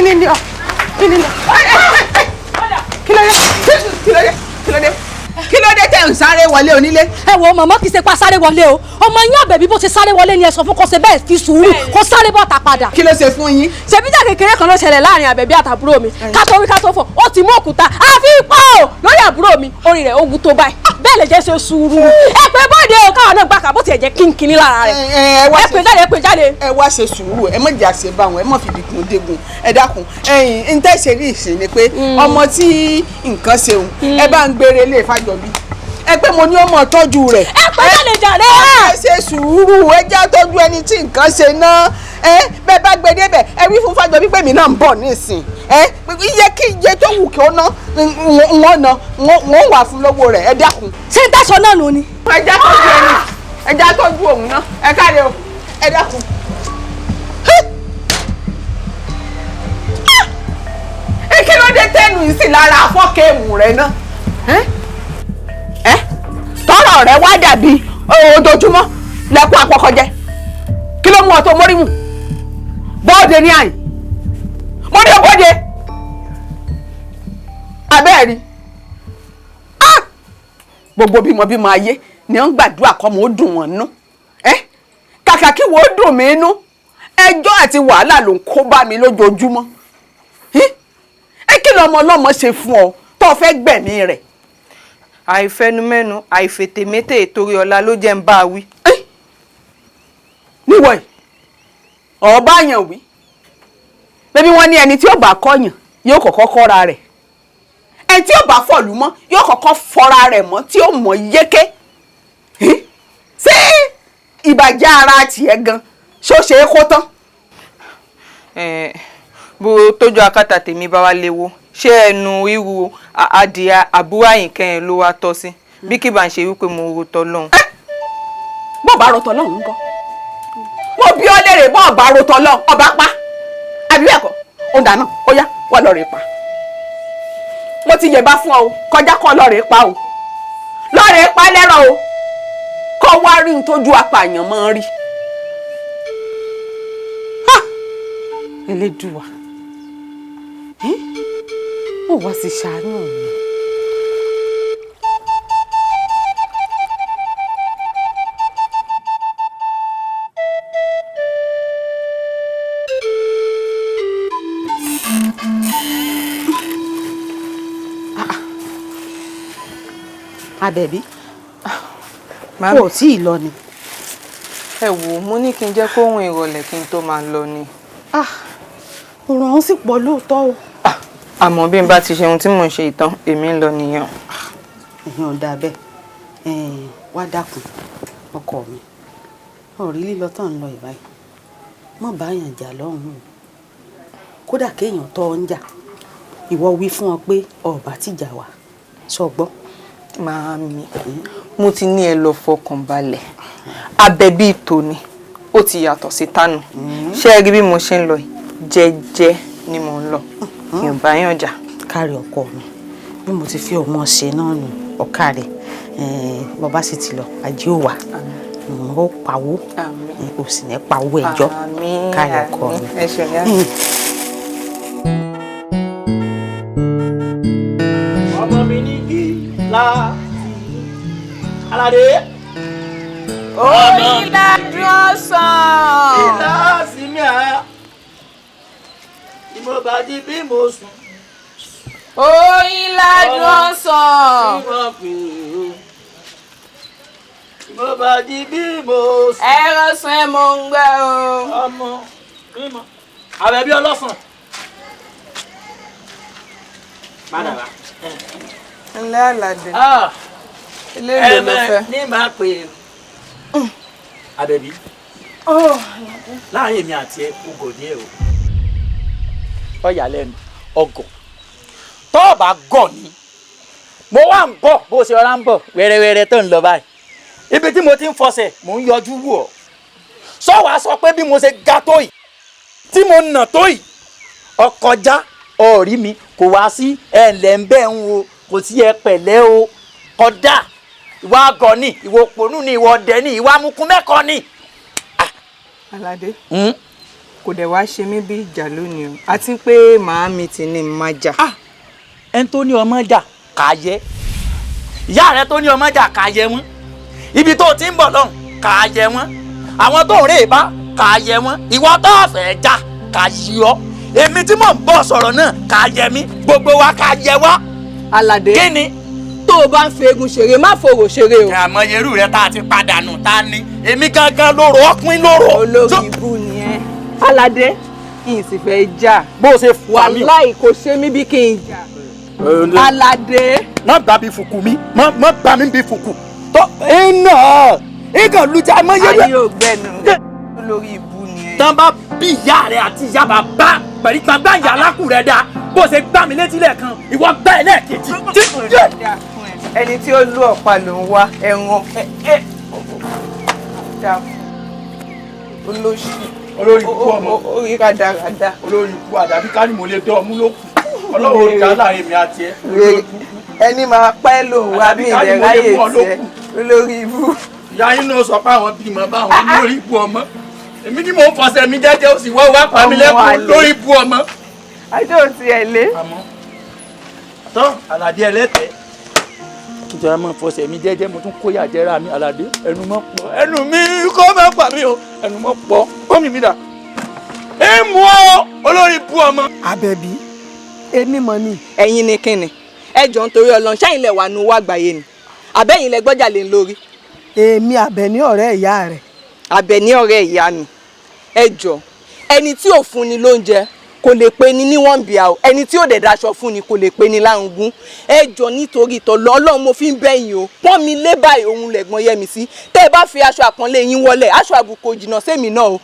Ní ní ọ ní ní kí ló dé, kí ló dé, kí ló dé, kí ló dé tẹ̀ ń sáré wọlé onílé? Ẹ wo màmá, kì í ṣe pa sáré wọlé o. Ọmọ yín Àbẹ̀bí, bó ṣe sáré wọlé ni ẹ sọ fún kó ṣe bẹ́ẹ̀, fi sùúrù kó sáré bọ́ta padà. Kí ló ṣe fún yín? Ṣebí ìjà kékeré kan ló ṣẹlẹ̀ láàrin Àbẹ̀bí àtàbúrò mi. Ká tó wí ká tó fọ̀, ó ti mú òkúta àfi pọ̀ lórí àbúrò mi. Orí rẹ̀ ogun tó báyìí, bẹ́ẹ̀ lè jẹ́ ṣe sùúrù. Ẹ pé bóde o, káwọn náà gbà ká bó tiẹ̀ jẹ́ kínkínní lára rẹ̀. Ẹ pè jáde, ẹ pè jáde. Ẹ wá ṣe sùúrù, ẹ má jà ṣe báwọn, ẹ má fi dìkun dégun. Ẹ dákun, ẹ̀yin ń tẹ̀sẹ̀ rí ìsìn ni pé ọmọ tí nǹkan ṣeun, ẹ bá ń gbére lè Fájọbí, ẹ pé mo ní ó mọ tọ́jú rẹ̀. Ẹ pé jáde jàre. Ẹ ṣe sùúrù, ẹ já tọ́jú ẹni tí nǹkan ṣe náà. Ẹ bẹ́ẹ̀ bá gbé débẹ̀, ẹ wí fún Fájọbí pé mi náà ń bọ̀ nísìn. Ẹ iye kí iye tó wù kí ó ná, wọ́n ná, wọ́n wà fún lówó rẹ̀. Ẹ dákun. Ṣé ń tẹ̀sán náà nù ni? Ẹ já tọ́jú ẹni, ẹ já tọ́jú òun náà. Ẹ káre o, ẹ dákun. Ẹ kí ló dé tẹnu yìí sí lára àfọ́kẹ́mù rẹ náà? Tọrọ rẹ wá dàbí ojoojúmọ́ lẹkún àpọkọjẹ. Kí ló mú ọ tó mórí mù bọ́ọ̀dẹ ní àyìn? Mo ní bọ́ọ̀dẹ abẹ́ẹ̀rí. Gbogbo bímọ bímọ ayé ni wọ́n ń gbàdúrà kọ́ mọ́ ó dùn wọ́n nú. Kàkà kí wọ́n ó dùn mí nú, ẹjọ́ àti wàhálà ló ń kó bá mi lójoojúmọ́. Ẹ kí lọmọ ọlọ́mọ ṣe fún ọ tó fẹ́ gbẹ̀mí rẹ̀? Àìfẹnumẹ́nu àìfètèmétè torí ọ̀la ló jẹ́ ń bá a wí. Níwọ̀ yìí ọba yàn wí bẹ́bí wọ́n ní ẹni tí ó bá kọ́yàn yóò kọ́kọ́ kọ́ra rẹ̀, ẹni tí ó bá fọ̀lú mọ́ yóò kọ́kọ́ fọra rẹ̀ mọ́ tí ó mọ̀ yéké. Ṣé ìbàjẹ́ ara tiẹ̀ gan ṣó ṣe é kó tán? Bó tójú akátá tèmi bá wá léwó, ṣé ẹnu irú adìẹ àbúrò Àyìnkẹ́ yẹn ló wá tọ́ sí? Bí kì bá ń ṣe wípé mo ro tọ́lọ́hún. Bó bá ro tọ́lọ́hún ńkọ́? Mo bí ọ léèrè, bó bá ro tọ́lọ́hún, ọba pa àbí bẹ́ẹ̀ kọ́? Ó dáná, ó yá, wọ́n lọ rè pa. Mo ti yẹ̀bá fún ọ o, kọjá kọ́ lọ rè pa o, lọ rè pa lẹ́rọ̀ o, kọ́ wá rí n tójú apààyàn mọ́ rí. Elédùwà, ó wá sí ṣàánú mi. Àbẹ̀bí, kò tí ì lọ ni? Ẹ wò ó, mo ní kí n jẹ́ kó hun ìrọ̀lẹ́ kí n tó máa lọ ni. Òrùn ọ̀hún sì pọ̀ lóòótọ́ o. Àmọ́ bí n bá ti ṣe ohun tí mò ń ṣe ìtàn, èmi ń lọ nìyẹn. Ìyẹn ò dáa bẹ́ẹ̀. Wá dákun ọkọ mi, ọ̀rí lílọ tán ń lọ ìbáyìí, mọ̀ báyàn jà lọ́hùn-ún, kódà kéèyàn tọ́ ọ ń jà, ìwọ wí fún ọ pé ọba tìjà wà sọ gbọ́. Màámi, mo ti ní ẹ lọ fọkàn balẹ̀. Àbẹ̀bí tòní ó ti yàtọ̀ sí tánù. Ṣé ẹ rí bí mo ṣe ń lọ yìí? Jẹ́jẹ́ ni mò ń lọ, mi ò bá yàn jà. Kárí ọkọ mi, bí mo ti fi ọmọ ṣe náà nù, ọ̀ka rẹ̀ bàbá sì ti lọ, ajé ò wà, ó pawó, ò sì ní pawó ẹjọ́. Kárí ọkọ mi. Ẹ ṣeun yá. Ọmọ mi ní kí la aládé. Oyin ládùn ọsàn. Ìlà sí mi à bí mo bá jí bí mo sùn. Oyin ládùn ọsàn. Bí mo pè é bí mo bá jí bí mo sùn. Ẹran sàn ẹ mò ń gbẹ o. Ọmọ mímọ Àbẹ̀bí ọlọ́sàn. Padà wá. Ńlẹ́ Àlàdé. Ilé ìlú ló fẹ́. Ní máa pè é Àbẹ̀bí, láàrin èmi àti ẹ, o gò díẹ̀ o. Ọ̀yà lẹ́nu ọgọ̀ tó o bá gọ̀ ni mo wá ń bọ̀, bó ṣe ọ̀rá ń bọ̀ wẹ́rẹ́wẹ́rẹ́ tó ń lọ báyìí, ibi tí mo ti ń fọsẹ̀ mò ń yọjú wò ọ́. Sọ wàá sọ pé bí mo ṣe ga tó yìí, tí mo nà tó yìí, ọkọjá ọ̀rí mi kò wá sí ẹ̀ǹlẹ̀ ń bẹ́ẹ̀ ń wo, kò sí ẹ pẹ̀lẹ́ o. Kódà ìwà àgọ̀ ni, ìwà òpònú ni, ìwà ọ̀dẹ̀ ni, ìwà amukun mẹ́kọ ni. Àlàdé, Kò dẹ̀ wá ṣe mí bí ìjà lónìí o, àti pé màámi ti ní má jà. Ẹni tó ní ọmọ jà kà yẹ, ìyá rẹ tó ní ọmọ jà kà yẹ wọn, ibi tó ti ń bọ̀ lọ́hùn kà yẹ wọn, àwọn tó ń rè bá kà yẹ wọn, ìwọ tó fẹ́ jà kà yí ọ, èmi tí mò ń bọ̀ sọ̀rọ̀ náà kà yẹ mí, gbogbo wa kà yẹ wá. Aládé, kí ni? Tó o bá ń fi egun ṣeré, má fòrò ṣeré o. Àmọ́ irú rẹ tá a ti padà nù tá a ní, èmi gangan lóró ọkùnrin lóró. Olórí ibú ni ẹ. Aládé, kí n sì fẹ́ jà. Bó o ṣe fà mí. Wàláì kò ṣe mí bí kí n jà. Aládé. Má bá mi fùkù mi, má bá mi bí fùkù. Tó iná nǹkan lu jẹ́ àmọ́ yẹ́rẹ́. Ayé ògbẹ́nu rẹ̀ olórí ibú ni ẹ. Tán bá bí ìyá rẹ àti ìyá bàbá pẹ̀lú gbàgbá ìyá alákù rẹ dáa, bó o ṣe gbá mi létí lẹ́ẹ̀kan, ìwọ gbá ẹ lẹ́ẹ̀kejì. Ẹni tí ó lú ọ̀pá ló ń wá ẹran olóṣì. Olórí ikú ọmọ. Orí rádaràda. Olórí ikú àdàbí ká ní mo lè dán ọmú ló kù. Ọlọ́run ò dá láàrin mi àti ẹ. Ẹni máa pẹ́ lòun wá bí ilẹ̀ ráyè tiẹ̀. Olórí ibú. Ìyá yín náà sọ pé àwọn bímọ báwọn lórí ibú ọmọ. Èmi ni mò ń fọṣẹ mi jẹ́jẹ́, ó sì wọ́ wá pa mí lẹ́kùn lórí ibú ọmọ. Àjọ ò tiẹ̀ lé. Àmọ́ tán Àlàdé ẹlẹ́tẹ̀ẹ́. Nítorí máa fọṣẹ mi jẹ́jẹ́, mo tún kóyà jẹ́ra mi. Àlàdé, ẹnu mọ́ pọ̀, ẹnu mi kọ́ máa pa mí o, ẹnu mọ́ pọ̀, kọ́ mi dà. Ẹ mú ọ olórí ibú ọmọ. Àbẹ̀bí, èmi mọ̀ ni. Ẹ̀yin ni kíni? Ẹ jọ ń torí Ọlọ́run, ṣáà ilẹ̀ wà nù wá àgbáyé ni, àbẹ́yìn lẹ gbọ́jà lé lórí. Èmi Àbẹ̀ní ọ̀rẹ́ ìyá rẹ̀. Àbẹ̀ní ọ̀rẹ́ ìyá mi. Ẹ jọ, ẹni tí ò fún ni lóúnjẹ kò lè pe ni níwọ̀n bíà o, ẹni tí ò dẹ̀ daṣọ fún ni kò lè pe ni lárugún. Ẹ jọ nítorí ìtọ́lọ́ Ọlọ́run mo fi ń bẹ̀yìn o, pọ́n mi lé báyìí òun lẹ̀gbọ́n yẹ mi sí. Tẹ́ ẹ bá fi aṣọ àpọ́nlé yín wọlé, aṣọ àbùkù jìnnà sẹ́mi náà o.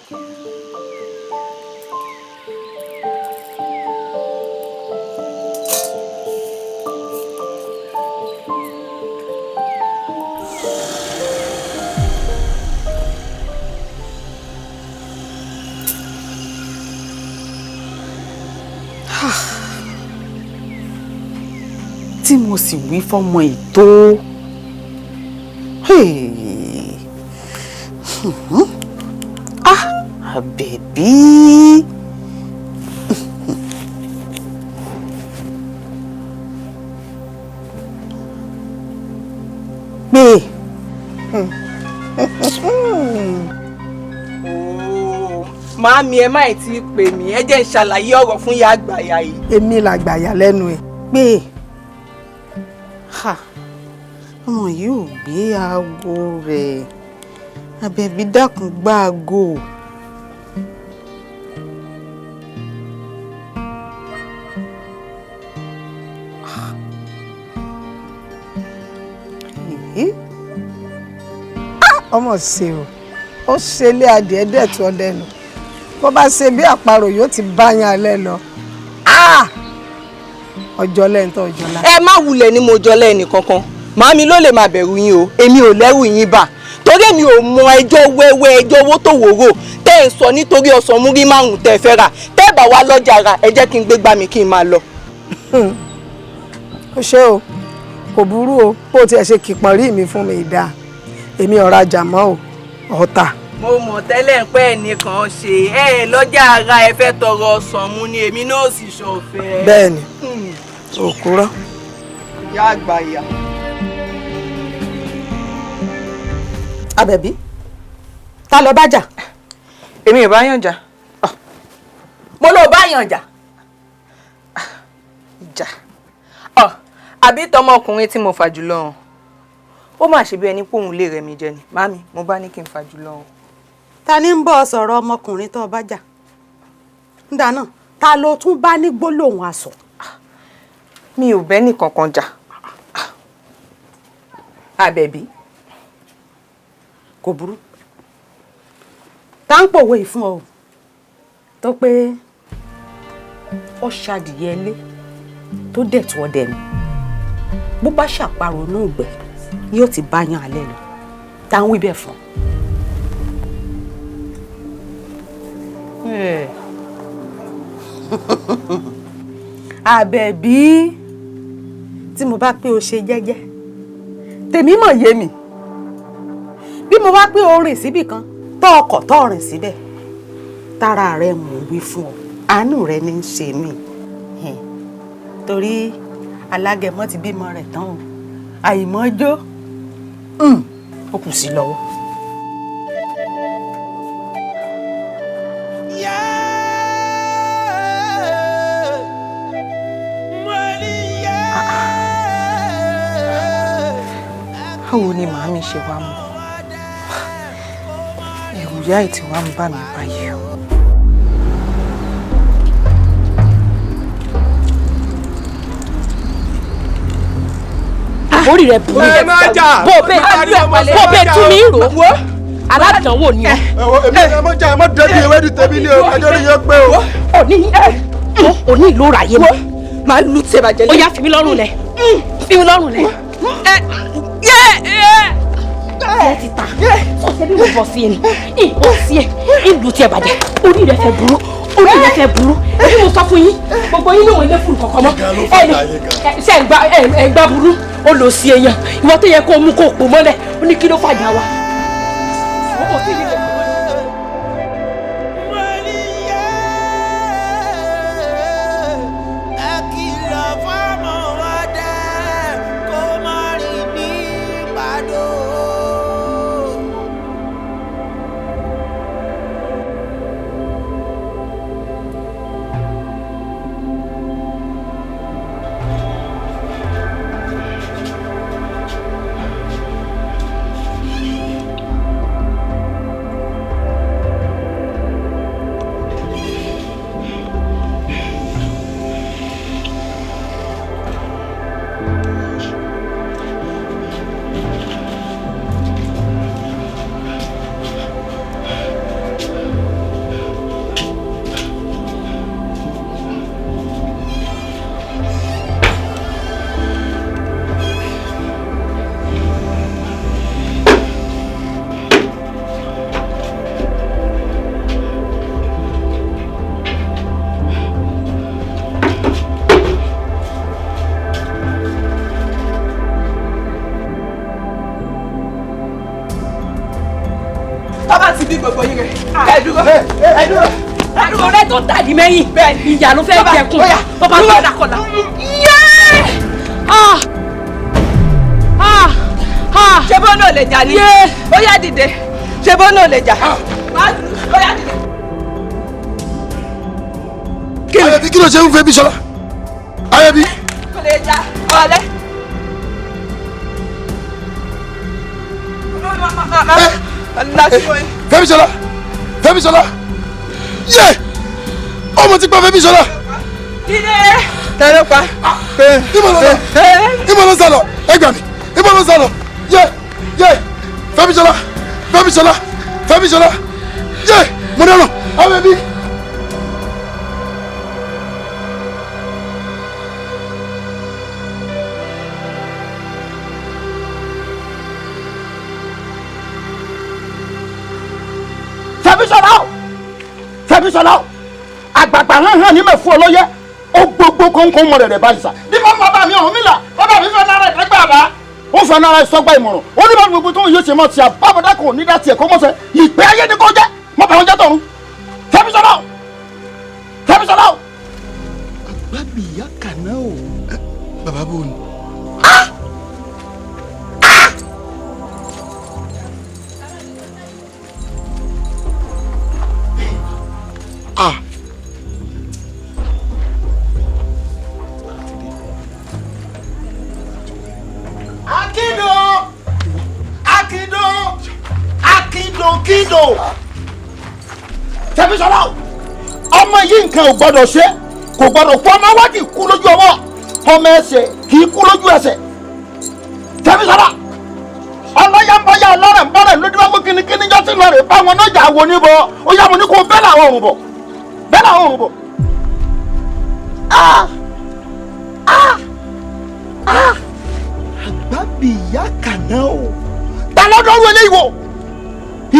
Tí mo sì wí fọ́mọ ìtó. Àbẹ̀bí. Pé. Màámi, ẹ má tí ì pè mí, ẹ jẹ́ n ṣàlàyé ọ̀rọ̀ fún ìyá àgbàyà yìí. Èmi làgbàyà lẹ́nu ẹ̀. Pé. Ọmọ yìí ò gbé aago rẹ̀. Àbẹ̀bí dákun gbá aago. Ọmọ ṣe o, ó ṣe ilé adìẹ dẹ̀tún ọdẹ nù. Bó bá ṣe bí àparò yóò ti bá yan alẹ́ lọ. Ọjọ́ lẹ́yìn tó ọjọ́ lá. Ẹ má wulẹ̀ ni mo jọ lẹ́ẹ̀nì kankan. Màámi ló lè máa bẹ̀rù yín o, èmi ò lẹ́rù yín bà, torí èmi ò mọ ẹjọ́ wẹ́wẹ́, ẹjọ́ owó tó wòrò tẹ́ ẹ̀ sọ nítorí ọ̀sán múrí márùn-ún tẹ́ ẹ fẹ́ rà. Tẹ́ ẹ bá wá lọ́jà rà, ẹ jẹ́ kí n gbé gbá mi kí n máa lọ. Ó ṣe o, kò burú o, bó tiẹ̀ ṣe kìpọ̀n rí mi fún mi ìdá, èmi ò rajà mọ́ o, ọ̀tà. Mo mọ̀ tẹ́lẹ̀ pé ẹnìkan ṣe ẹ lọ́jà ara ẹ fẹ́ tọrọ ọ̀sán mu ni, èmi náà sì ṣọ̀fẹ́. Bẹ́ẹ̀ni, òkúrọ́. Ìyá àgbàyà. Àbẹ̀bí, ta ló bá jà? Èmi ò bá yàn jà. Mo ló bá yàn jà. Ìjà. Àbí tọmọkùnrin tí mo fà jùlọ hàn. Ó mà ṣe bí ẹni pé òun lè rẹ̀ mí jẹ ni. Màámi, mo bá ní kí n fà jùlọ hàn. Ta ni ń bọ́ sọ̀rọ̀ ọmọkùnrin tó bá jà? Ń dáná, ta ló tún bá ní gbólóhùn asọ̀? Mi ò bẹ́ nìkankan jà. Àbẹ̀bí. Kò burú. Tá ń pòwe ìfún ọ tó pé ó ṣàdìyẹ ilé tó dẹ̀tún ọdẹ nù. Bó bá ṣàparò inú ìgbẹ́ yóò ti bá yan alẹ́ lọ. Tá ń wí bẹ́ẹ̀ fún ọ. Àbẹ̀bí, tí mo bá pé o ṣe jẹ́jẹ́, tèmi mọ̀ yé mi. Bí mo bá pé o rìn síbì kan, tọ́ ọkọ̀ tọ́ rìn síbẹ̀, Tára rẹ mò ń wí fún ọ, àánú rẹ ní í ṣe mí. Torí alágẹmọ ti bímọ rẹ̀ tán o, àìmọ́jó ó kù sí lọ́wọ́. Báwo ni màámi ṣe wá mọ̀? Ẹ̀rù ìyá ẹ̀ tí wá ń bà mí báyìí o. Orí rẹ̀ burú. Bó bẹ́ẹ̀ tún mi rò ó, aládàánwò ni o. Èmi ẹ mọ jà, ẹ mọ dẹbi ewédú tèmi ní o, ẹjọ́ rí yẹn pé o. Òní ìlú ra yé mi. Màá lu tiẹ̀ bàjẹ́ lé. Ó yá, fi mí lọ́rùn lẹ̀. Fi mí lọ́rùn lẹ̀. Ẹ ti ta. Sọ̀tẹ́ bí mo bọ̀ sí ẹ ni. Ìbọ̀ sí ẹ. Ìlú tiẹ̀ bàjẹ́. Orí rẹ̀ fẹ́ burú. Orí rẹ̀ fẹ́ burú. Ẹbí mo sọ fún yín. Gbogbo yín lòun ilé fún kọ̀ọ̀kan mọ́. Ṣé ẹ̀ ń gbá burú? Ó lọ sí èèyàn. Ìwọ tó yẹ kó mú kó pò mọ́lẹ̀. Ó ní kí ló fàjà wa. Ọ̀rẹ́ tó tàdí mẹ́yìn ìyá ló fẹ́ jẹkùn bàbá tó dàkọ̀là. Ṣé bó náà lè jà ní? Ó yá dìde. Ṣé bó náà lè jà? Ó yá dìde. Ayẹ̀bí, kí ló ṣe ń fẹ́ Bísọ́lá? Ayẹ̀bí. Kò lè jà ọ̀lẹ́. Fẹ́misọ́lá, Fẹ́misọ́lá, yé! Ọmọ ti pa Fẹ́misọ́lá. Dídé. Tẹ́lẹ̀ pa. Ìmọ̀ ló sálọ, ẹ gbà mí, ìmọ̀ ló sálọ, yé, yé, Fẹ́misọ́lá, Fẹ́misọ́lá, Fẹ́misọ́lá, yé, mo dáná, Ayẹ̀bí. Fẹ́misọ́lá o, àgbààgbà hàn hàn ní mẹ́fún ọlọ́yẹ, ó gbogbo kónkón mọ̀ rẹ̀ báyìí sà. Bí mo bàbá mi ọ̀hún mi là, bàbá mi fẹ́ nára ìdágbà bá. Ó fẹ́ nára ìsọgbà ìmọ̀ràn. Ó ní bá gbogbo tó ń yóò ṣe mọ́ ti àbábọ̀dá kò ní dá tiẹ̀ kó mọ́sẹ̀. Ìpè ayé ni kò jẹ́, mo bà wọn jẹ́ tọ̀run. Fẹ́misọ́lá o, Fẹ́misọ́lá o. Àgbàbí ìyá kàná o. Bàbá bò ní. Akido, Akido, Akido, Kido. Fẹ́misọ́lá o, ọmọ yìí nǹkan ò gbọdọ̀ ṣe, kò gbọdọ̀ kú. Ọmọ wa kì í kú lójú ọwọ́, ọmọ ẹsẹ̀ kì í kú lójú ẹsẹ̀. Fẹ́misọ́lá, ọlọ́yà ń bọ́yà ọlọ́rẹ̀ ń bọ́rẹ̀ lójú ọmọ kínníkínní jọ́ sí lọ́rẹ̀ báwọn náà jà wọ níbọ̀, ó yà mọ̀ ní kó bẹ́ẹ̀ làwọn òrùn bọ̀, bẹ́ẹ̀ làwọn òrùn bọ̀. Ah! Ah! Ah! Àgbàbí ìyá kàná o, ta lọ́dọ̀ọ́rù eléyìí wò?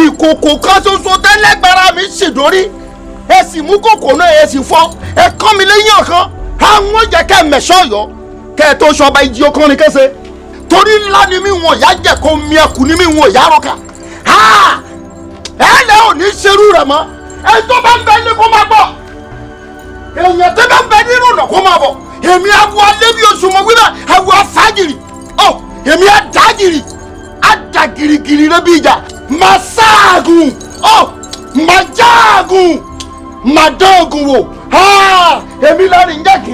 Ìkòkò kan ṣoṣo tẹ́lẹ̀gbára mi ṣèdórí, ẹ sì mú kòkò náà, ẹ sì fọ́, ẹ kán mi lẹ́yìn ọ̀kan. Àwọn jẹ́ kẹ́ mẹ̀ṣọ́ yọ kẹ́ ẹ tó ṣọba ìjì ọkùnrin kẹsẹ̀, torí ńlá ni mí wọn ìyá jẹ́ kó mi ẹkù ni mí wọn ìyá rọkà. Ẹ lẹ́ ò ní ṣerú rẹ̀ mọ́. Ẹ tó bá ń bẹ ní kó máa bọ̀, èèyàn tó bá ń bẹ nínú ọ̀nà kó máa bọ̀. Èmi awo alẹ́ bí oṣù mọ̀ wíwá awo afájìrì ọ, èmi adájìrì adagirigiri rẹ bí ìjà. Máa sáàgùn ọ, máa jáàgùn, máa dán ogun wò. Èmi lọ́rìn ń jẹ́kí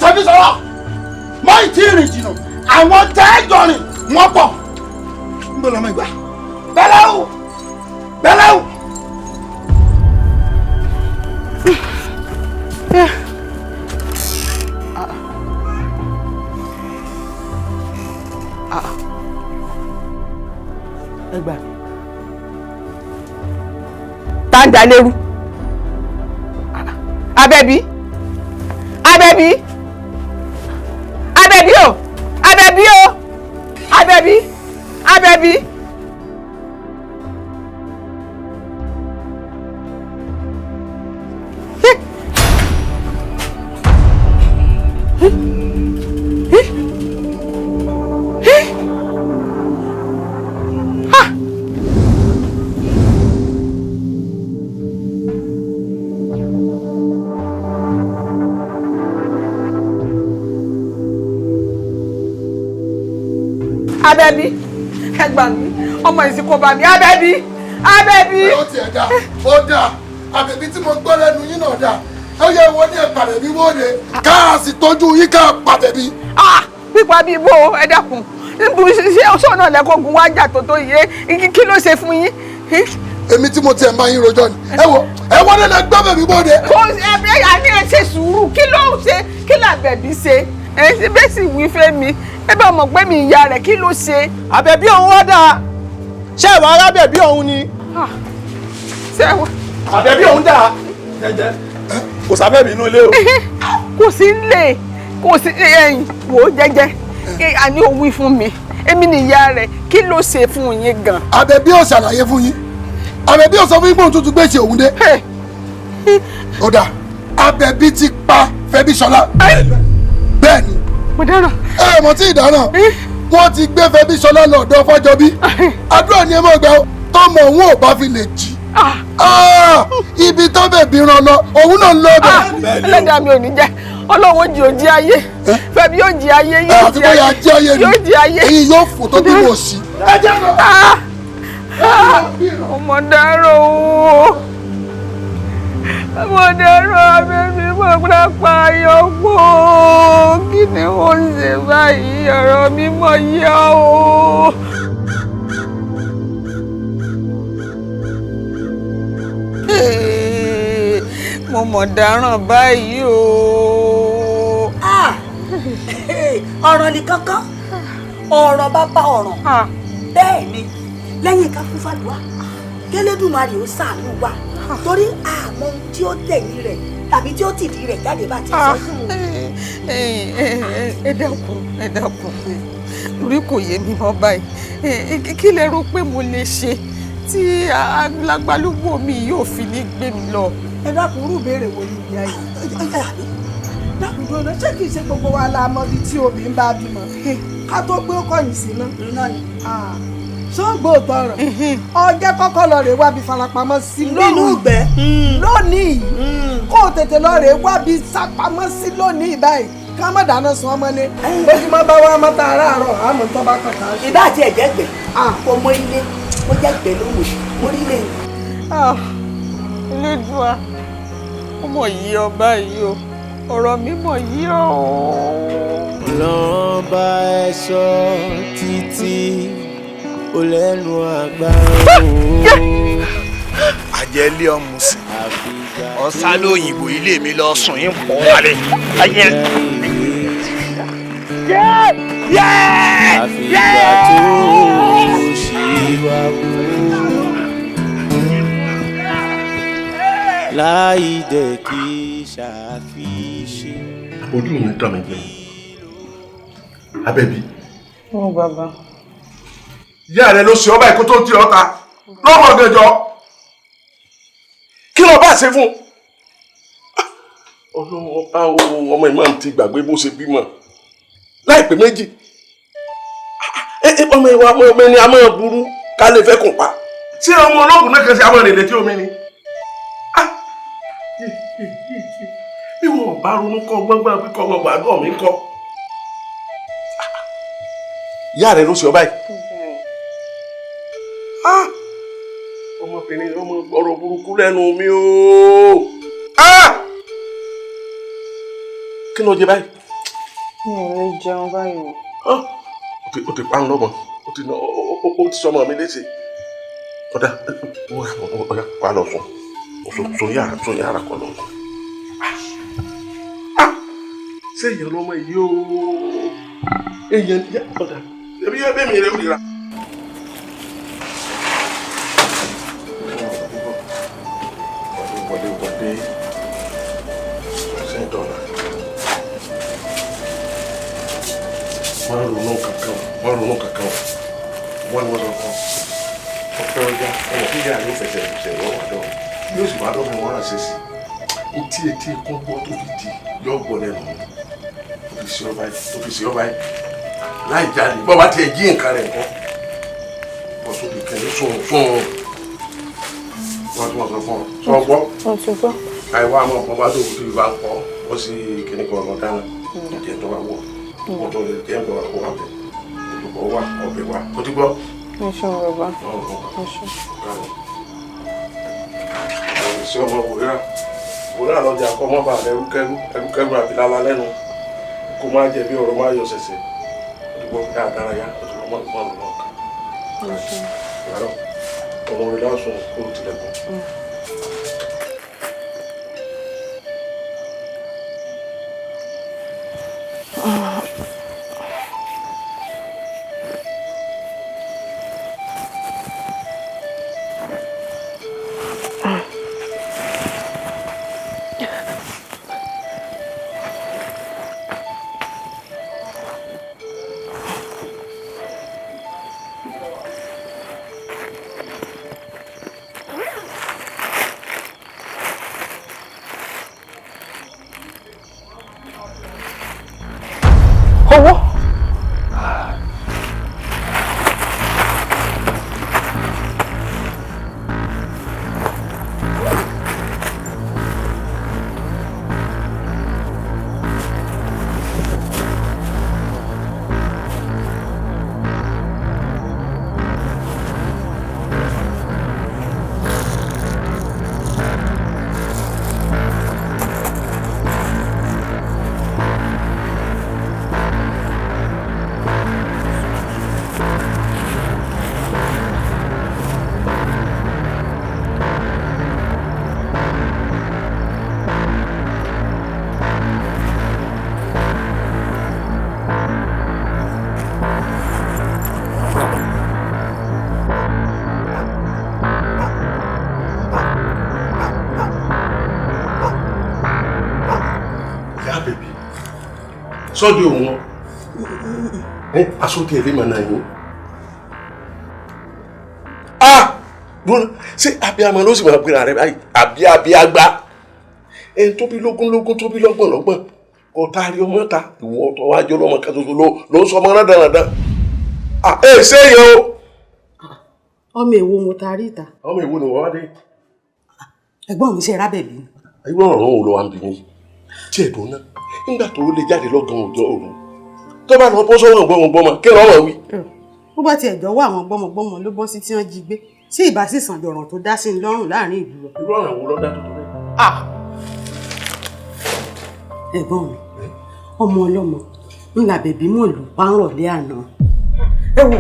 sẹ́bí sọ̀rọ̀ mọ́ ìtì ìrìn jìnnà, àwọn tẹ́ẹ̀jọ rìn wọ́n pọ̀. Ń bọ̀ lọ́mọ ìgbà bẹ́lẹ́wù bẹ́lẹ́wù. Ẹ gbà mí. Tá ń da lérú. Àbẹ̀bí, Àbẹ̀bí, Àbẹ̀bí o, Àbẹ̀bí o, Àbẹ̀bí, Àbẹ̀bí. Àbẹ̀bí, ẹ gbà mí, ọmọ ìsìnkú bá mi. Àbẹ̀bí, Àbẹ̀bí. Ó tiẹ̀ dá, ó dá. Àbẹ̀bí tí mo gbọ́ lẹ́nu yín náà dá. Ó yẹ wọ́n ní ẹ̀pàdé bí wọ́n lè ká sì tọ́jú yín ká pàdé bí. Pípa bíi bó, ẹ dákun, níbo ṣé ọ̀ṣọ́ náà lẹ́kọ̀ọ́gùn wájà tó tó yé, kí ló ṣe fún yín? Èmi tí mo tiẹ̀ ń bá yín rojọ́ ni. Ẹ wo, ẹ wọ́n lè gbọ́ bẹ̀bí bóde. Kò ẹ àní ẹ ṣe sùúrù, kí ló ṣe, kí làbẹ̀bí ṣe? Ẹ ṣe bẹ́ẹ̀ sì wí fẹ́ mi, ẹ bá mọ̀ pé mi ìyá rẹ̀, kí ló ṣe? Àbẹ̀bí òun wá dáa, ṣé ìwà arábẹ̀bí òun ni? Ṣé wà? Àbẹ̀bí òun dáa. Jẹ́jẹ́, kò sábẹ́bí inú ilé o. Kò sí lè, kò sí ẹ̀yìn wò ó jẹ́jẹ́, àní ó wí fún mi, èmi ni ìyá rẹ̀, kí ló ṣe fún yín gan? Àbẹ̀bí ò ṣàlàyé fún yín. Àbẹ̀bí ò sọ fún yín pé òun tuntun gbèsè òun dé. Ó dáa, Àbẹ̀bí ti pa Fẹ́bíṣọlá. Bẹ́ẹ̀ni. Mo dáràn. Ẹ mọ̀ tí ìdáná, wọ́n ti gbé Fẹ́bíṣọlá lọ ọ̀dọ̀ Fájọbí. Àdúrà ni ẹ mọ̀ gbà tọmọ òun ò bá fi lè jí. Ibi tó bẹ̀bí ràn lọ, òun náà ń lọ bẹ̀. Ẹlẹ́dàá mi ò ní jẹ́, Ọlọ́run ó jí òjì ayé, Fẹ́bí yóò jí ayé, yóò jí ayé, yóò jí ayé. Èyí yóò fò tó bí mo sí. Ẹ jẹ́ lọ. Ọmọ dárò o, ọmọ dárò. Àbẹ̀bí mo gbọ́dọ̀ pa ayọ̀pọ̀, kí ni mo ṣe báyìí? Ọ̀rọ̀ mi mọ̀ yá o. Mo mọ̀ dáràn báyìí o. Ọ̀ràn nìkan kan, ọ̀ràn bá bá ọ̀ràn. Bẹ́ẹ̀ ni, lẹ́yìn ká kún fàdúrà k'Ẹlẹ́dùmarè ó ṣàánú wa, torí àmọ́ ohun tí ó tẹ̀yìn rẹ̀ tàbí tí ó tìdí rẹ̀ jáde bá ti sọ fún un. Ẹ dákun, ẹ dákun, orí kò yé mi mọ́ báyìí. Kí lẹ rò pé mo lè ṣe tí alágbálúgbò mi yóò fi ní gbé mi lọ? Ẹ dákun, irú ìbéèrè wo ni ìyá yìí? Dákun dúró náà, ṣé kìí ṣe gbogbo wa la mọ ibi tí obì ń bá bímọ ká tó gbé kọ̀yìn sí náà? Ṣóògbó tọrọ ọjọ́ kọ́kọ́ lọ rèé wábi farapamọ́ sí nínú ìgbẹ́ lónìí, kó o tètè lọ rèé wábi sápamọ́ sí lónìí báyìí, ká má dáná sun ọmọlé bójúmọ́ bá wá mọ́ta aráàárọ̀ àmọ́ tó bá kàn ká. Ìbá àti ẹ̀jẹ̀ gbẹ̀ kò mọ ilé, ó jẹ́ gbẹ̀ lóhùn orílẹ̀. Elédùà, ó mọ̀ yí ọ báyìí o, ọ̀rọ̀ mi mọ̀ yí ọ o. Ọlọ́run bá ẹ sọ títí ó lẹ́nu agbára o. Àjẹlé ọmọ sí ọ̀sán lóyìnbó ilé mi lọ sùn yín pọ̀ wálé. Àfìgbà tó ṣì wá kú láì dẹ̀ kí ṣàfiṣe. Ojú mi tàn mí jẹ, Àbẹ̀bí. Ó bàbá. Ìyá rẹ ló ṣe ọba ẹ̀kọ́ tó ń tì ọ́ ta lọ́mọ gẹ̀jọ́, kí ló bá ṣe fún un? Ọba ọmọ ìmọ̀ ti gbàgbé bó ṣe bímọ láìpẹ́ méjì. Ọmọ ìwà ọmọ ẹni a máa burú ká lè fẹ́ kùn pa. Ṣé ọmọ ológun náà kan ṣe àwọn ènìyàn tí omi ni? Bí wọn bá ronú kọ́ gbọ́ngbọ́n pé kọ́ ọmọ àdúrà mi kọ́. Ìyá rẹ ló ṣe ọ báyìí. Ọmọbìnrin ọmọ ọ̀rọ̀ burúkú lẹ́nu mi ooo. Kí ló jẹ báyìí? Mi ò lè jẹun báyìí o. Ó ti pa ń lọ́mọ, ó ti sọmọ mi léṣe. Ọ̀dà ọ̀yà wà lọ sùn. Sùn yàrá sùn yàrá kọ lọ sùn. Ṣé èèyàn lọ́mọ yìí o? Èèyàn ọ̀dà ẹbí yẹn bẹ́ẹ̀ mi rẹ̀ ó lè ra. Wọlé wọlé ṣe dọ́là. Wọ́n ronú kankan wọ́n ronú kankan wọ́n ní wọ́n sọ fún ọ̀pẹ ọjà ọmọ kí ìyá rẹ̀ fẹsẹ̀ fẹsẹ̀ lọ́wọ́ àdọ́ yóò sì wá dọ́mọ wọn ránṣẹ́ sí etí etí ikún gbọ́ tó fi di yọ gbọ́ lẹ́nu tó fi ṣe ọ báyìí tó fi ṣe ọ báyìí láì jáde bọ́ bá tiẹ̀ jí nǹkan rẹ̀ nǹkan bọ́ sóbi kẹ́lẹ́ sùn sùn wọ́n tún wọ́n sọ fún ọ sọ gbọ́ Mo ti gbọ́. Àìwá àmọ́ ọ̀pọ̀ bá dòwú tó ìbá ń pọ̀ ó sì kíní kan ọ̀nà dáná ìjẹ́ tó bá wọ̀ wọ́n tó lè jẹ́ ǹbọ̀ ọ̀pọ̀ wà bẹ̀ olùkọ́ wà ọbẹ̀ wà ó ti gbọ́. Ẹ ṣeun bàbá. Ẹ ṣeun. Ṣé ọmọ wòrà wòrà lọ́jà kọ́ mọ́ bàa ẹrúkẹ́rú ẹrúkẹ́rú àbí lálá lẹ́nu kó má jẹ bí ọ̀rọ̀ má yọ ṣẹ̀ṣẹ̀ ó ti gbọ́ dáadáa yá ó ti gbọ́ mọ́ mọ́ mọ́ kan. Ọmọ rẹ̀ lásán kó tilẹ̀kùn. Owó. Sọ́dí òun asókè ẹ̀rí màá náà yín. Gbọ́n ṣé abiyamọ ló sì máa gbéra rẹ báyìí àbí abiyagba ẹni tó bí lógún lógún tó bí lọ́gbọ̀n lọ́gbọ̀n kò taari ọmọ ta ìwọ ọ̀tọ̀ wájú ọlọ́mọ kan tuntun ló ń sọ ọmọ náà dáradára. Ẹ ṣé yẹn o. Ọmọ èwo mo taari ìta. Ọmọ èwo ni wọ́n wá dé. Ẹ̀gbọ́n mi ṣe rábẹ̀bí ni. Irú ọ̀rọ̀ òun ló wá ń bí mi tí ẹ̀dùn náà nígbà tó lè jáde lọ́gàn òjò òru tó bá lọ bọ́ sọ́wọ́n gbọ́mọgbọ́mọ kí lọ́wọ́ wí. Bó bá tiẹ̀ jọ̀wọ́ àwọn gbọ́mọgbọ́mọ ló bọ́ sí tí wọ́n jí gbé sí ìbá sì sàn dọ̀ràn tó dá sí ní lọ́rùn láàrin ìlú lọ. Irú ọ̀ràn wo ló dá tuntun bẹ́ẹ̀. Ẹ̀gbọ́n mi ọmọ ọlọ́mọ ńlá bèbí mọ̀ lù párọ̀lẹ́ àná. Ẹ wo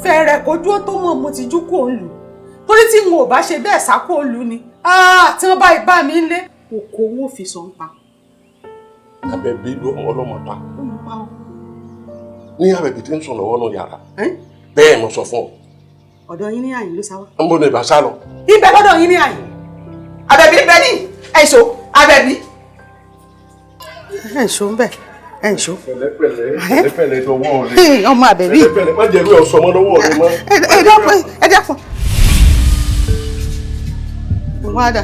fẹ̀rẹ̀ kojú ó tó mọ̀ mo ti jú kó ń lù torí tí n ò bá ṣe bẹ́ẹ̀ sá kó ń lù ni tí wọ́n bá ibà mi lé oko owó fi sọ ń pa. Àbẹ̀bí ló ọmọ ọlọ́mọ pa. Ní Àbẹ̀bí tí ń sùn lọ́wọ́ náà yàrá. Bẹ́ẹ̀ mo sọ fún ọ. Ọ̀dọ̀ yín ní àyìn ló sá wá. Ń bọ̀ ní ìbá sá lọ. Ibẹ̀ lọ́dọ̀ yín ní àyìn. Àbẹ̀bí bẹ ní ẹ̀ṣọ́ Àbẹ̀bí. Ẹ̀ṣọ́ ń bẹ̀ ẹ̀ṣọ́. Pẹ̀lẹ́pẹ̀lẹ́ pẹ̀lẹ́pẹ̀lẹ́ dọwọ́ rẹ. Ọmọ Àbẹ̀bí. Pẹ̀lẹ́pẹ̀lẹ́ má jẹ́ rí ọ̀sọ́ ọmọ lọ́wọ́ rẹ mọ́. Ẹ dákun ẹ dákun. Wá dà.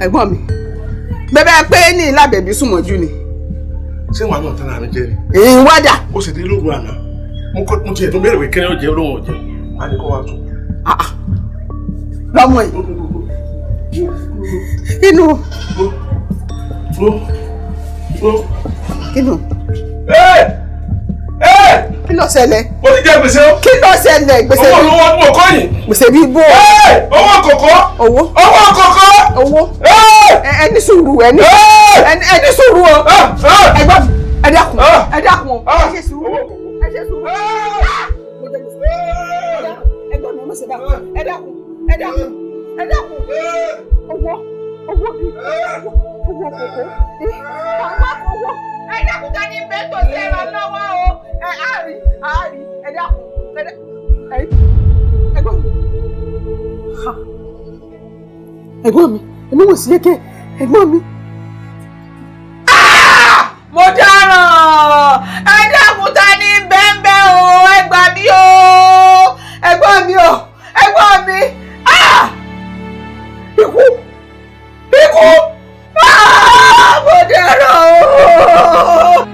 Ẹ̀gbọ́n mi bẹ́ẹ̀ pé ní ìlàbẹ̀bí súnmọ́jú ni. Ṣé wàá mọ̀ tán àmì jẹ ni. Ìwádà. Ó sì dé lóru àná mo tiẹ̀ tún béèrè pé kí ni ó jẹ olóhùn ọ̀jẹ̀ má ní kó wá tún. Lọ́mọ yìí. Inú. Kínú. Kí ló ṣẹlẹ̀? Mo ti jẹ gbèsè o. Kí ló ṣẹlẹ̀? Gbèsè owó lówó tí mo kọ́ yìí. Gbèsè bí bó. Owó kòkó. Owó. Owó kòkó. Owó. Ẹ ní sùúrù ẹ ní ẹ ní sùúrù o. Ẹ gbọ́ ẹ dákun ẹ dákun ẹ ṣe sùúrù ẹ ṣe sùúrù. Ẹ gbọ́ mi ẹ má ṣe bá ẹ dákun ẹ dákun ẹ dákun. Owó owó bí owó kòkó àwọn owó ẹ dákun ká ní bẹ́ẹ̀ tó ṣe ràn lọ́wọ́ o ẹ àárí àárí ẹ dákun ẹ ẹ̀gbọ́n mi ẹ̀gbọ́n mi èmi wò sí eke ẹ̀gbọ́n mi. Mo dáràn ẹ dákun ta ní bẹ́ẹ̀nbẹ́ o ẹ gbà mí o ẹ̀gbọ́n mi o ẹ̀gbọ́n mi ikú ikú mo dáràn o.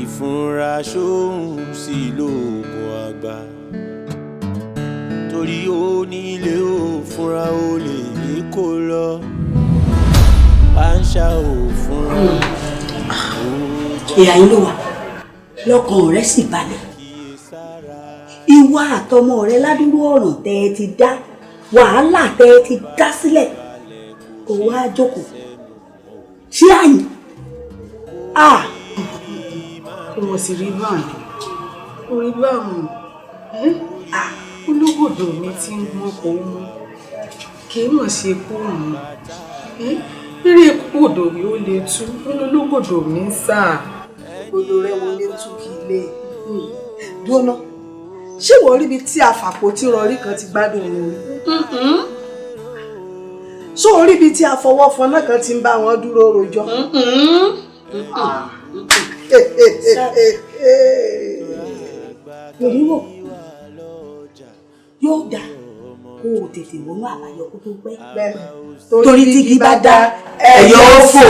Ìfúnra ṣóhun sí lóògùn àgbà torí ó nílé ó fúnra ó lè ní kó lọ pàǹṣà ò fúnra. Ìyá yín ló wà lọ́kàn rẹ̀ sì balẹ̀ ìwà àtọmọ rẹ̀ ládùúgbò ọ̀ràn tẹ́ ẹ ti dá wàhálà tẹ́ ẹ ti dá sílẹ̀ kó wá jókòó sí àyìn. Mo sì rí báwọn orí báwọn ológòdò mi ti ń mọ kó mú kì í mọ̀ ṣe kó mú eré kókòdò mi ó lè tú ológòdò mi ń sà. Odò rẹ wọlé tú kí ilé dúró ṣé wọ́n ríbi tí àfàpótí rọrí kan ti gbádùn òun rí? Ṣé o ríbi tí àfọwọ́fọná kan ti ń bá wọn dúró rojọ́? Òwúrò yóò dá kó o tètè wọnú àbáyọ kó tó pẹ́ torí tígi bá dá ẹyọ ó fò.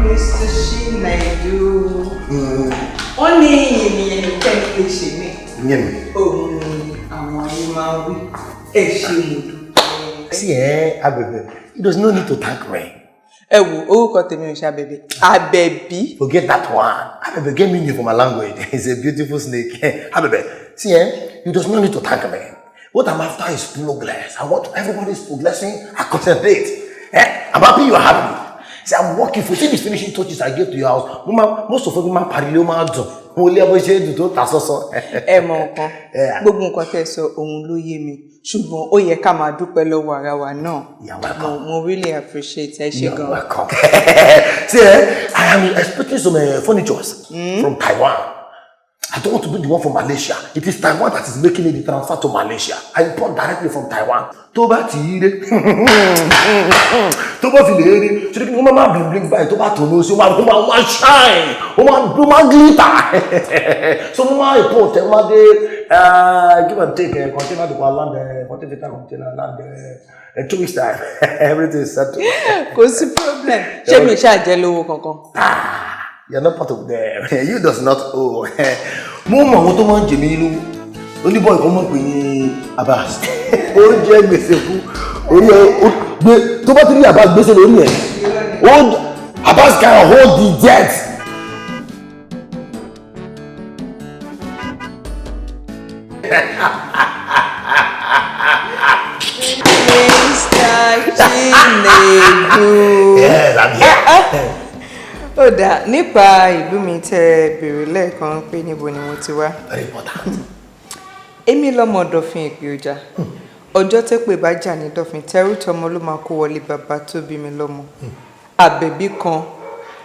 Mr. Chinedu. Wọ́n ní ènìyàn nìkan lè ṣe mí. Òun ni àwọn ayé máa ń wí. Ẹ ṣé mo dúpẹ́. See, Abebe, there's no need to thank me. Ẹ wo orúkọ tèmi ò ṣe Abebe. Abẹ̀bí. Forget that one. Abebe, get me new for my language. It's a beautiful snake. Abebe, see, you does not need to thank me. What I'm after is progress. I want everybody's progressing. I concentrate. I'm happy you're happy. See, I'm working for see these finishing touches I gave to your house. Most of them man parilo ma dùn. Mo lé bó ṣe dùn tó ta sọ́sọ́. Ẹ mọ nǹkan. Gbogbo nǹkan tẹ́ sọ òun ló yé mi. Ṣùgbọ́n ó yẹ ká máa dúpẹ́ lọ́wọ́ ara wa náà. Mo really appreciate ẹ ṣé gan. See, I am expecting some furnitures from Taiwan. I don't want to bring the one from Malaysia. It is Taiwan that is making it the transfer to Malaysia. I import directly from Taiwan. Tó bá ti rí, tó bá fi lè rí, ṣe kí ni wọ́n máa bling bling báyìí tó bá tòun sí, wọ́n máa shine, wọ́n máa glitter. So wọ́n máa import ẹ̀, wọ́n máa dé give and take container to land, 40-meter container land in 2 weeks time. Everything is settled. Kò sí problem. Ṣé mi ṣáà jẹ́ lówó kankan? You're not part of them. You does not owe. Mo mọ àwọn tó máa ń jẹ mí lówó. Oníbọ̀ ìkan mọ̀ pé ní Abbas. Ó jẹ́ gbèsè fún orí ẹ ó gbé tó bá ti rí Abbas gbèsè lórí ẹ̀. Ó Abbas can hold the jet. Mr. Chinedu. Yes, I'm here. Ó dáa, nípa ìlú mi tẹ́ ẹ béèrè lẹ́ẹ̀kan pé níbo ni mo ti wá. Very important. Èmi lọ́mọ Dọ̀fin Ìpè Ọjà. Ọjọ́ tẹ́pè bá jà ní Dọ̀fin, tẹrú tọmọ ló máa kó wọlé bàbá tó bí mi lọ́mọ. Àbẹ̀bí kan,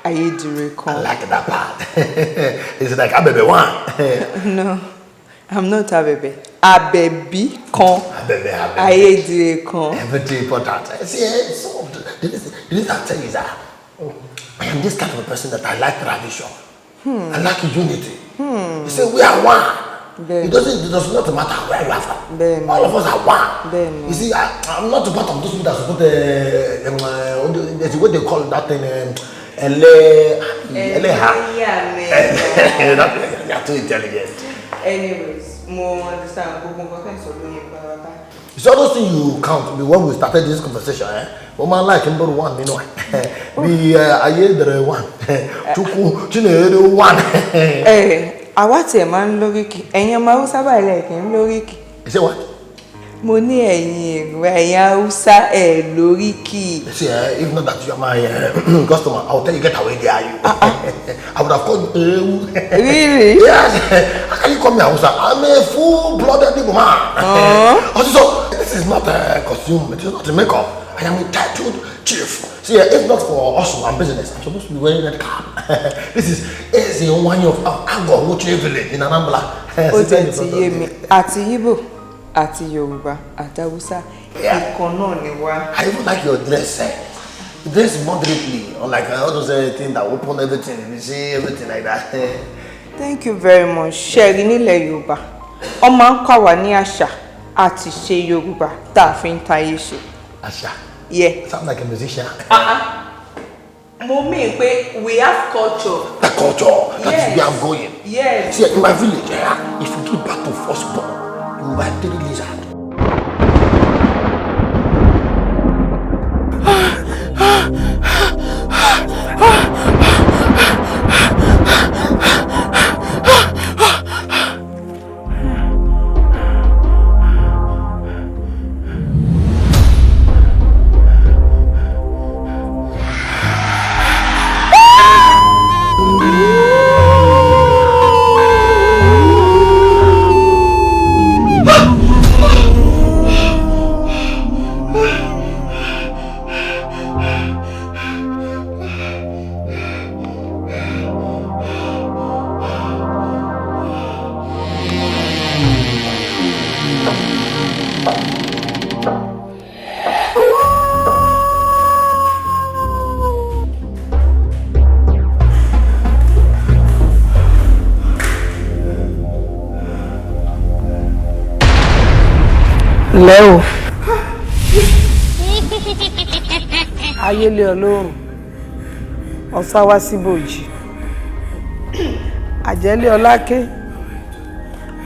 ayédire kan. I like that part. It's like Abebe one. No, I'm not Abebe. Àbẹ̀bí kan, Abebe, Abebe. ayédire kan. Everything important. See, so the reason I tell you is that I am this kind of a person that I like tradition. I like unity. You say we are one. It does not matter where you are from. Bẹ́ẹ̀ni. All of us are one. Bẹ́ẹ̀ni. You see, I'm not part of those people that support there's what they call that thing, Ele, Eleha. You are too intelligent. Anyways, mo understand gbogbo nǹkan tẹ́ ń sọ lóye pátápátá. You see, all those things you count when we started this conversation, eh? Woman like number one, you know. Be Ayedere one, Chukwu Chinedu one. Ẹ àwa tiẹ̀ máa ń lóríkì, ẹ̀yin ọmọ Haúsá báyìí lẹ̀ kì í lóríkì. You say what? Mo ní ẹ̀yin èrò ẹ̀yin Haúsá ẹ̀ lóríkì. You see, if not that you are my customer, I will tell you get away there. You. I would have called you. Really? Yes. How can you call me Hausa? I'm a full-blooded Igbo man. Also, so this is not a costume. It is not a makeup. I am a titled chief. See, if not for us and business, I'm supposed to be wearing red cap. This is Eze of Ago Wuche village in Anambra. Ó tiẹ̀ ti yé mi, àti Yíbò, àti Yorùbá, àti Haúsá, ìkan náà ni wá. I even like your dress. Eh? You dress moderately, unlike all those things that open everything. You see everything like that. Thank you very much. Ṣé rí nílẹ̀ Yorùbá, wọ́n máa ń kọ́ wa ní àṣà àti ṣe Yorùbá tá a fi ń tayé ṣe. Àṣà. Yeah. Sound like a musician. Mo mean pé we have culture. The culture. That is Yes. where I'm going. Yes. See, in my village, if you give birth to firstborn, you buy three lizards. Ǹlẹ́ o, ayélé ọlọ́run ọ̀sá wá síbòjì, àjẹ́lé ọláké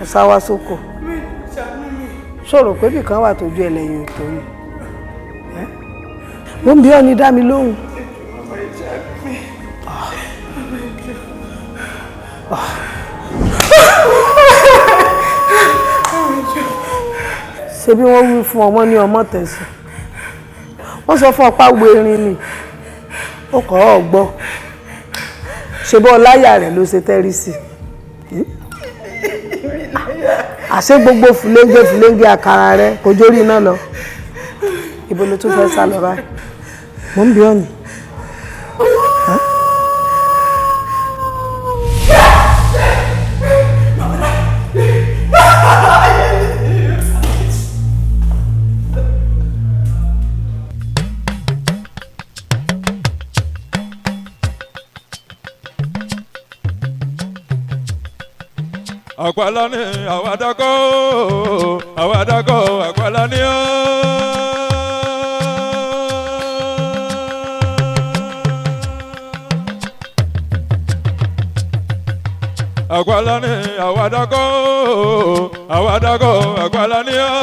ọ̀sá wá sóko. Sọ̀rọ̀ pé bìkan wà tójú ẹlẹ́yìn òtó ni mo ń bí ọ ní dá mi lóhùn. Ṣé bí wọ́n wí fún ọmọ ní ọmọ tẹ̀sán, wọ́n sọ fún ọpá wo erin ni ó kọ́ ọ gbọ́. Ṣe bọ́ láyà rẹ̀ ló ṣe tẹ́rí sí i? Àṣé gbogbo fúlẹ́ńgé fúlẹ́ńgé àkàrà rẹ kò jórí iná lọ? Ibo ló tún fẹ́ sá lọ báyìí? Mò ń bí ọ ni. Àpàlà ni àwàdàkọ́, àwàdàkọ́, àpàlà ni ó. Àpàlà ní àwàdàkọ́ àwàdàkọ́ àpàlà ní ọ́.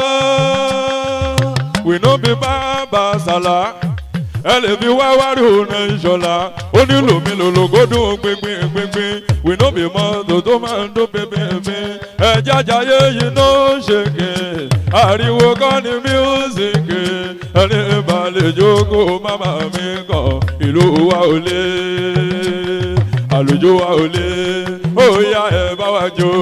We no be bàbá sàlá ẹ lè fi wá wárò ní ìṣọ̀lá ó nílò mi lòlògódùn pínpín pínpín. We no be mọ́tò tó máa ń dún pínpín. Ẹ jájáyé yìí ló ń ṣèké ariwo kọ́ ni mísíkì ẹni balẹ̀ jókòó màmá mi kàn ìlú wa ò lé àlùjọ wa ò lé ó yá ẹ bá wa jó.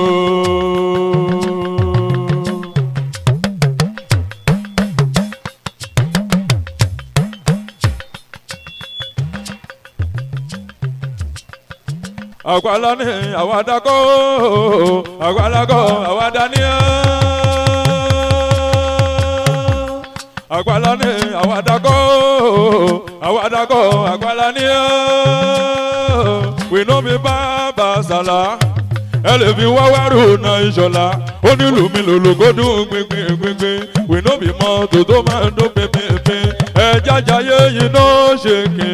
Àpàlà ní àwàdà kọ́ àpàlà kọ́ àwàdà ní ọ́. Àpàlà ní àwàdà kọ́ àwàdà kọ́ àpàlà ní ọ́. We no be bàbá sàlá ẹ lè fi wá wárò náà ìṣọ̀lá ó nílùú mi lòlògódùn pínpín pínpín. We no be mọ́tò tó máa ń dún pínpín. Ẹ jájáyé yìí náà ṣèké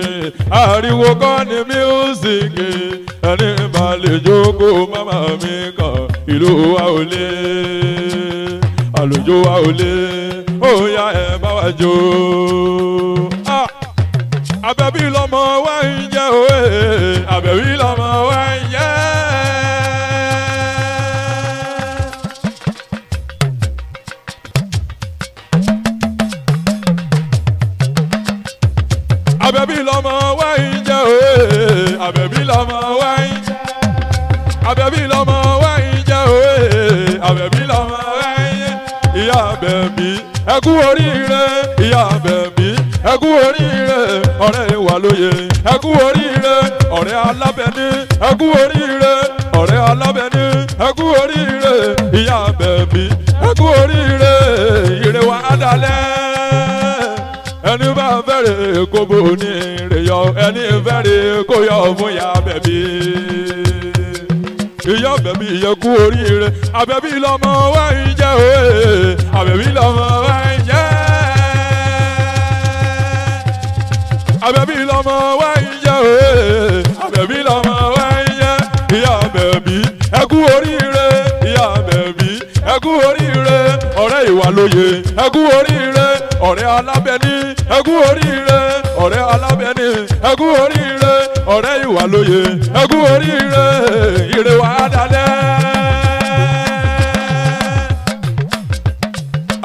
ariwo kọ́ ni mísíkì ẹni bá lè jókòó màmá mi kàn ìlú wa ò lé àlùjọ wa ò lé ó yá ẹ bá wa jó. Àbẹ̀bí lọmọ wa ń jẹ́ òye àbẹ̀bí lọmọ wa ń jẹ́. Àbẹ̀bí lọmọ wa ń jẹ́ òye àbẹ̀bí lọmọ wa ń jẹ́. Àbẹ̀bí lọmọ wa ń jẹ́ òye àbẹ̀bí lọmọ wa ń jẹ́. Ìyá àbẹ̀bí ẹ kú oríire ìyá àbẹ̀bí ẹ kú oríire ọ̀rẹ́ wa lóye ẹ kú oríire ọ̀rẹ́ alábẹ́ní ẹ kú oríire ọ̀rẹ́ alábẹ́ní ẹ kú oríire ìyá àbẹ̀bí ẹ kú oríire ire wa á dalẹ̀ ẹni bá fẹ́rẹ̀ kó bò ní ire yọ ẹni fẹ́rẹ̀ kó yọ fún ìyá àbẹ̀bí ìyá àbẹ̀bí yẹ kú oríire àbẹ̀bí lọmọ wa ń jẹ́ òye àbẹ̀bí lọmọ wa ń jẹ́ àbẹ̀bí lọmọ wa ń jẹ́ òye àbẹ̀bí lọmọ wa ń jẹ́ ìyá àbẹ̀bí ẹ kú oríire ìyá àbẹ̀bí ẹ kú oríire ọ̀rẹ́ ìwà lóye ẹ kú oríire ọ̀rẹ́ alábẹ́ní ẹ kú oríire ọ̀rẹ́ alábẹ́ní ẹ kú oríire ọ̀rẹ́ ìwà lóye ẹ kú oríire ire wa á dalẹ̀.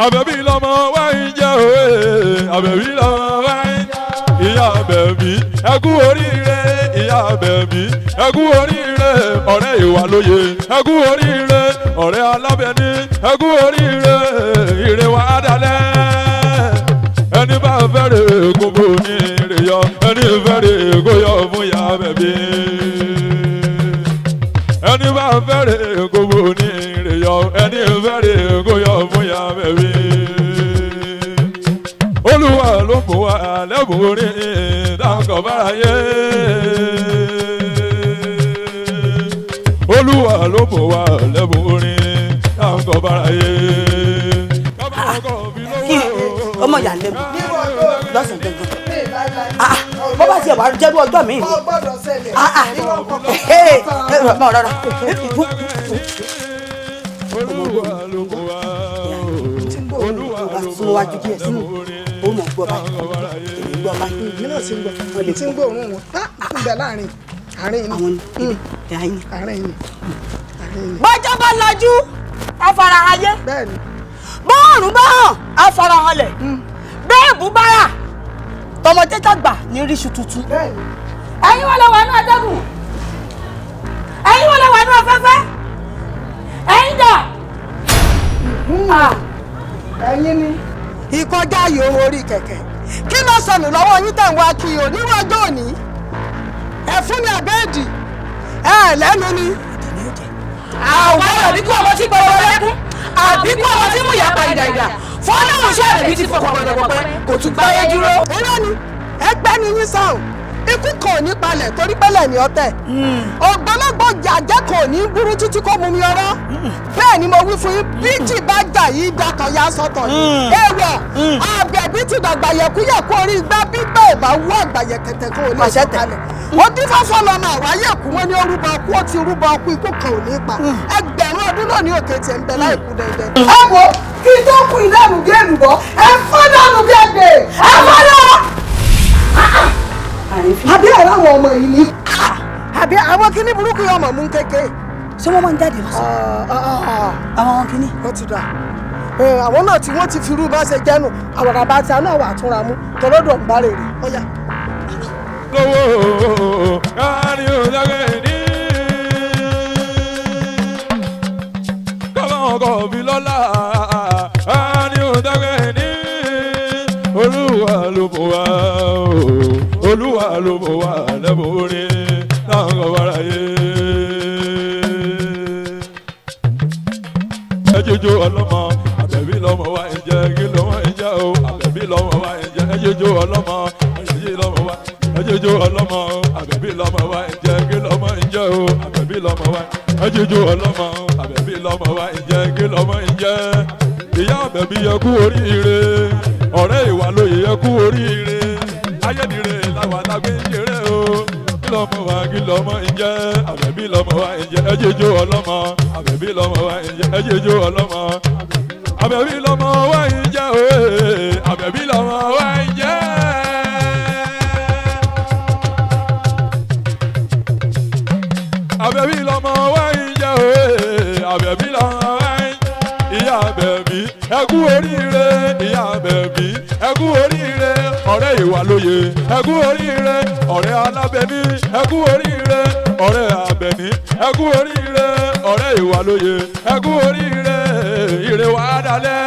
Àbẹ̀bí lọmọ wa ń jẹ́ òye àbẹ̀bí lọmọ wa ń jẹ́ ìyá àbẹ̀bí ẹ kú oríire ìyá àbẹ̀bí ẹ kú oríire ọ̀rẹ́ ìwà lóye ẹ kú oríire ọ̀rẹ́ alábẹ́ní ẹ kú oríire ire wa á dalẹ̀ ẹni bá fẹ́rẹ̀ kó bò ní ire yọ ẹni fẹ́rẹ̀ kó yọ fún ìyá àbẹ̀bí ẹni bá fẹ́rẹ̀ kó bò ní ire yọ ẹni fẹ́rẹ̀ kó yọ fún ìyá àbẹ̀bí. Olúwa ló fún wa lẹ́bùn orin dáńkọ̀ bára yé. Olúwa ló fún wa lẹ́bùn orin dáńkọ̀ bára yé. Ọmọ ìyá lẹ́nu lọ́sàn-án gangan. Bó bá tiẹ̀ wá jẹ́rú ọjọ́ mi ni. Mọ̀ rárá. Súnmọ́ wájú díẹ̀ sí ó mọ̀ gbọ́ báyìí èmi gbọ́ báyìí. Èmi náà ti ń gbọ́ ti ń gbọ́ òórùn wọn ń bẹ láàrin àárín ni àárín ni. Bọ́jọ́ bá lajú afara ayé bọ́ọ̀rùn bá hàn afara hanlẹ̀ bẹ́ẹ̀ bú bára tọmọdé tàgbà ní ríṣu tuntun. Ẹ̀yin wọlé wà ní atẹ́gùn ẹ̀yin wọlé wà ní afẹ́fẹ́ ẹ̀yin dà. Ẹ̀yin ni ìkọjá yòówó orí kẹ̀kẹ́ kí ló sọnù lọ́wọ́ yín tẹ̀ ń wá kí o nírú ọjọ́ òní ẹ̀fún ni àbẹ́ẹ̀dì ẹ̀ lẹ́nu ni. Àwọn àbíkú ọmọ tí gbọdọ̀ lẹ́kún àbíkú ọmọ tí mú ìyapa ìdàìdà fọlọ́run ṣe àbẹ̀bí ti fọkàn pẹ̀pẹ̀pẹ̀ kò tún gbáyé dúró. Irọ́ ni ẹgbẹ́ ni yín sàn ikú kan ò ní palẹ̀ torí pẹ́lẹ̀ ní ọ̀tẹ̀ ògbólógbò jàjẹ́ kan ò ní burú títí kó mú mi ọ̀rọ̀ bẹ́ẹ̀ ni mo wí fún yín bíjì bá jà yìí dàtọ̀ ya sọ̀tọ̀ yìí èèwọ̀ Àbẹ̀bí ti ti dàgbà yẹ̀kúyẹ̀kú orí igbá bígbà ò bá wú àgbà yẹ̀kẹ̀tẹ̀ kan ò lè sọ̀kalẹ̀. Ó dín fáfọ́ lọ́mọ àwáyẹ̀kú wọn ní orúbọ ọkú, ó ti rúbọ ọkú, ikú kan ò ní pa. Ẹgbẹ̀rún ọdún náà ní òkè tiẹ̀ ń bẹ láìkú dẹ́dẹ́. Ẹ wo kí n tó kú ilé ànú bí èlùbọ́, ẹ fọ́ dànù bí ẹgbẹ́, ẹ fọ́ dànù. Àbí ẹ̀rọ àwọn ọmọ yìí ni. Àbí àwọn kíní burúkú yóò mọ̀ mú kéke. Ṣé wọ́n máa ń jáde lọ́sàn-án? Àwọn kíní. Ó ti dà. Àwọn náà tí wọ́n ti fi irú bá ṣe jẹ́nu, àwọn àbá tí a náà wà túnra mú, tọ́lọ́dọ̀ ń bá rè rí. Ó yá. Lówó kárí òjàgbé ní. Kọ́lọ́n kò fi lọ́la kárí òjàgbé ní. Olúwa ló mú wa o, Olúwa ló mú wa lẹ́bùn orin náà kò bára yé. Ẹjọ́jọ́ ọlọ́mọ àbẹ̀bí lọ́mọ wa ń jẹ́ kí lọ́mọ ń jẹ́ o, àbẹ̀bí lọ́mọ wa ń jẹ́ ẹjọ́jọ́ ọlọ́mọ àbẹ̀bí lọ́mọ wa ẹjọ́jọ́ ọlọ́mọ àbẹ̀bí lọ́mọ wa ń jẹ́ kí lọ́mọ ń jẹ́ o, àbẹ̀bí lọ́mọ wa ẹjọ́jọ́ ọlọ́mọ àbẹ̀bí lọ́mọ wa ń jẹ́ kí lọ́mọ ń jẹ́. Ìyá àbẹ̀bí yẹ kú oríire, ọ̀rẹ́ ìwà lóye yẹ kú oríire, ayédire làwọn àtàgbé ń jèrè o. Kí lọ́mọ wa kí lọ́mọ ń jẹ́, àbẹ̀bí lọ́mọ wa ń jẹ́ ẹjọ́jọ́ ọlọ́mọ àbẹ̀bí lọ́mọ wa ń jẹ́ ẹjọ́jọ́ ọlọ́mọ àbẹ̀bí lọ́mọ wa ń jẹ́ òye, àbẹ̀bí lọ́mọ wa ń jẹ́. Àbẹ̀bí lọ́mọ wa ń jẹ́ òye, àbẹ̀bí lọ́mọ wa ń jẹ́. Ìyá àbẹ̀bí ẹ kú oríire, ìyá àbẹ̀bí ẹ kú oríire, ọ̀rẹ́ ìwà lóye ẹ kú oríire, ọ̀rẹ́ alábẹ̀mí ẹ kú oríire, ọ̀rẹ́ àbẹ̀mí ẹ kú oríire, ọ̀rẹ́ ìwà lóye ẹ kú oríire, ire wa dalẹ̀.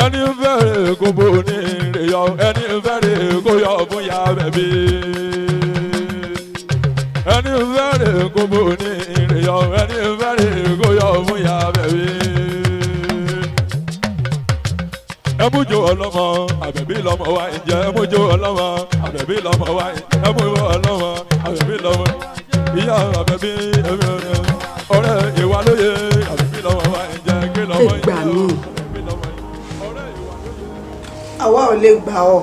Ẹni fẹ́rẹ̀ kó bó ní ire yọ, ẹni fẹ́rẹ̀ kó yọ fún ìyá àbẹ̀bí. Ẹni fẹ́rẹ̀ kó bó ní ire yọ, ẹni fẹ́rẹ̀ kó yọ fún ìyá àbẹ̀bí. Ẹmújó ọlọ́mọ àbẹ̀bí lọ́mọ wa ń jẹ́, ẹmújó ọlọ́mọ àbẹ̀bí lọ́mọ wa ń jẹ́, ẹmújó ọlọ́mọ àbẹ̀bí lọ́mọ ìyá àbẹ̀bí ọ̀rẹ́ ìwà lóye àbẹ̀bí lọ́mọ wa ń jẹ́ kí lọ́mọ ń Gbà mí. Àwa ò lè gbà ọ́.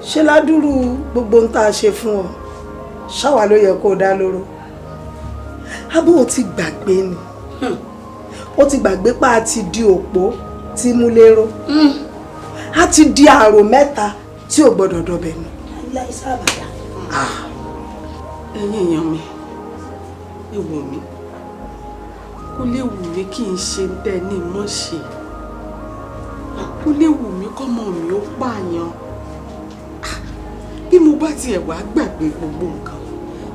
Ṣé ládùúrú gbogbo ń tá a ṣe fún ọ ṣáwa ló yẹ kó o dá lóró? Abó o ti gbàgbé ni, ó ti gbàgbé pa á ti di òpó tí mú lérò, á ti di àrò mẹ́ta tí ò gbọ́dọ̀ dọbẹ̀ nù. Ẹ̀yin èèyàn mi, ẹ wò mí, kó lè wù mí kí n ṣe tẹ́ ní mọ́ ṣe, kó lè wù mí kọ́mọ mi ó pààyàn. Bí mo bá tiẹ̀ wá gbàgbé gbogbo nǹkan,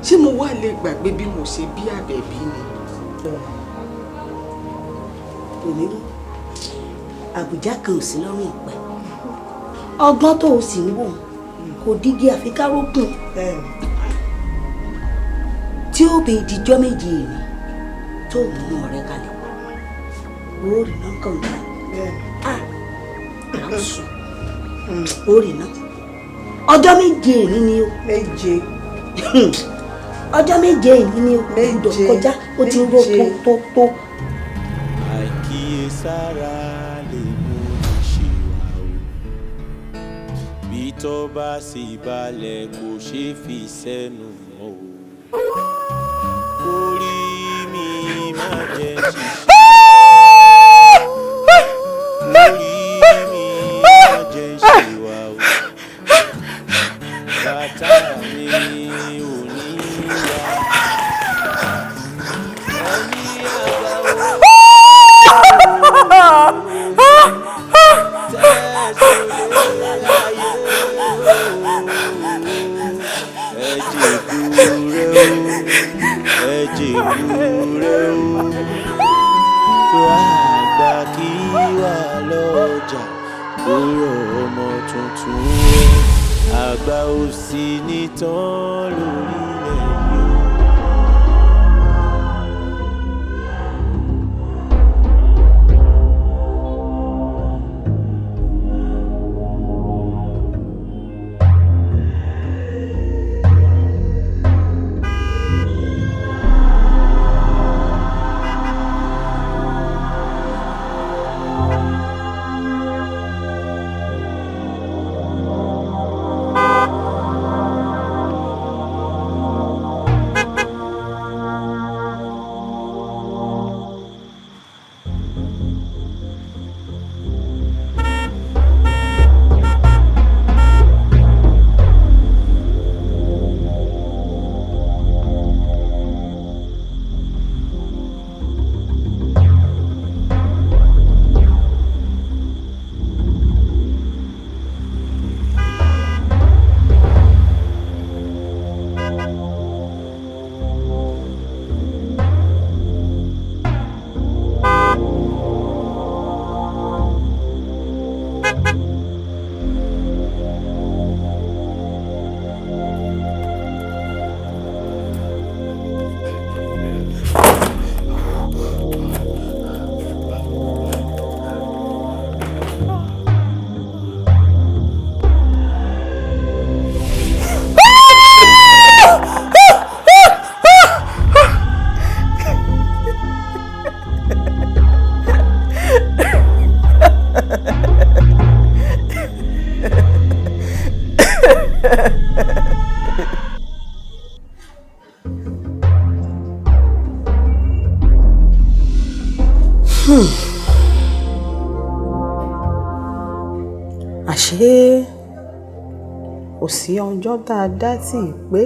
ṣé mo wá lè gbàgbé bí mo ṣe bí àbẹ̀bí ni? Òmíràn, àbùjá kan ò sí lọ́rùn ọ̀pẹ. Ọgbọ́n tó o sì ń wò kò dígí àfikárókùn tí ó bẹ ìdíjọ́ méje rìn tó mú ọ̀rẹ́ kalẹ̀ ó rì náà kàn gbà á sùn ó rì náà. Ọjọ́ méje ìní ni o. Méje. Ọjọ́ méje ìní ni o. Gbọ́dọ̀ kọjá ó ti ró tó tó tó. Àìkíyèsára lè mú ìṣìwà o, bí tó bá sì balẹ̀ kò ṣeé fi sẹ́nu mọ́ o. Orí mi má jẹ́ ṣìṣe, orí mi má jẹ́ ṣìwà o, bàtà mi ò ní yá. Ẹni àgbà o. Tó àgbà kí wà lọ́jà kúrò ọmọ tuntun àgbà ò sí ní tán lórílẹ̀ yìí. Àṣé kò sí ọjọ́ tá a dá tì í pé.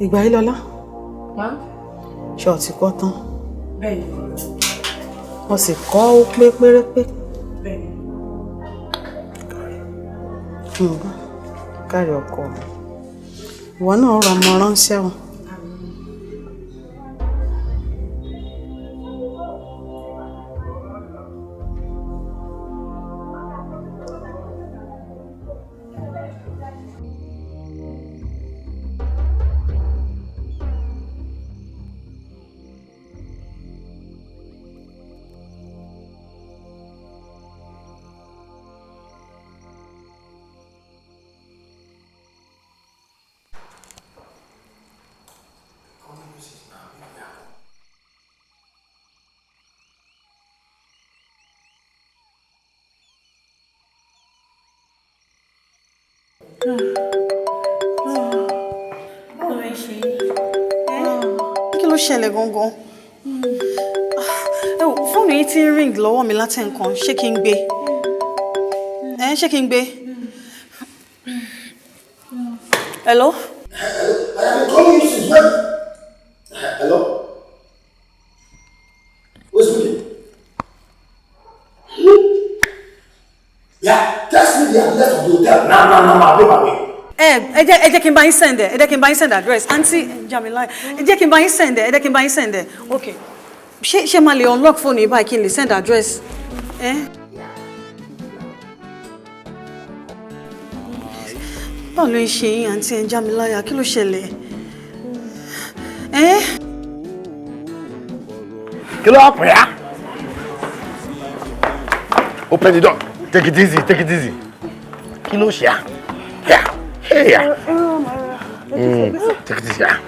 Ìgbà yìí lọ́lá, ṣé o ti kọ́ tán? Bẹ́ẹ̀ni. O sì kọ́ ó pé pérépé. Bẹ́ẹ̀ni. Kárí ọkọ mi, ìwọ náà rọ ọmọ ránṣẹ́ o. Báwo ló ń ṣe? Kí ló ṣẹlẹ̀ gangan? Ẹ wò, fóònù yìí ti ń ring lọ́wọ́ mi láti nǹkan, ṣé kí n gbé? Ẹ ṣé kí n gbé? Hello? I am calling you since when? Hello? Who's speaking? Yeah, text me the address of the hotel. Now, now, now, now, now, now. Ẹ jẹ́ kí n bá yín send ẹ, ẹ jẹ́ kí n bá yín send address. Aunty Jamila, ẹ jẹ́ kí n bá yín send ẹ, ẹ jẹ́ kí n bá yín send ẹ. Okay. Ṣé máa lè unlock fóònù yìí báyìí kí n lè send address? Ẹ? Báwo ló ń ṣe yín, àǹtí ẹ̀ ń já mi láyà? Kí ló ṣẹlẹ̀? Ẹ? Kí ló wá pè á? Open the door. Take it easy, take it easy. Kí ló ṣe á? Yeah. Hey, yeah. Take it easy, yeah.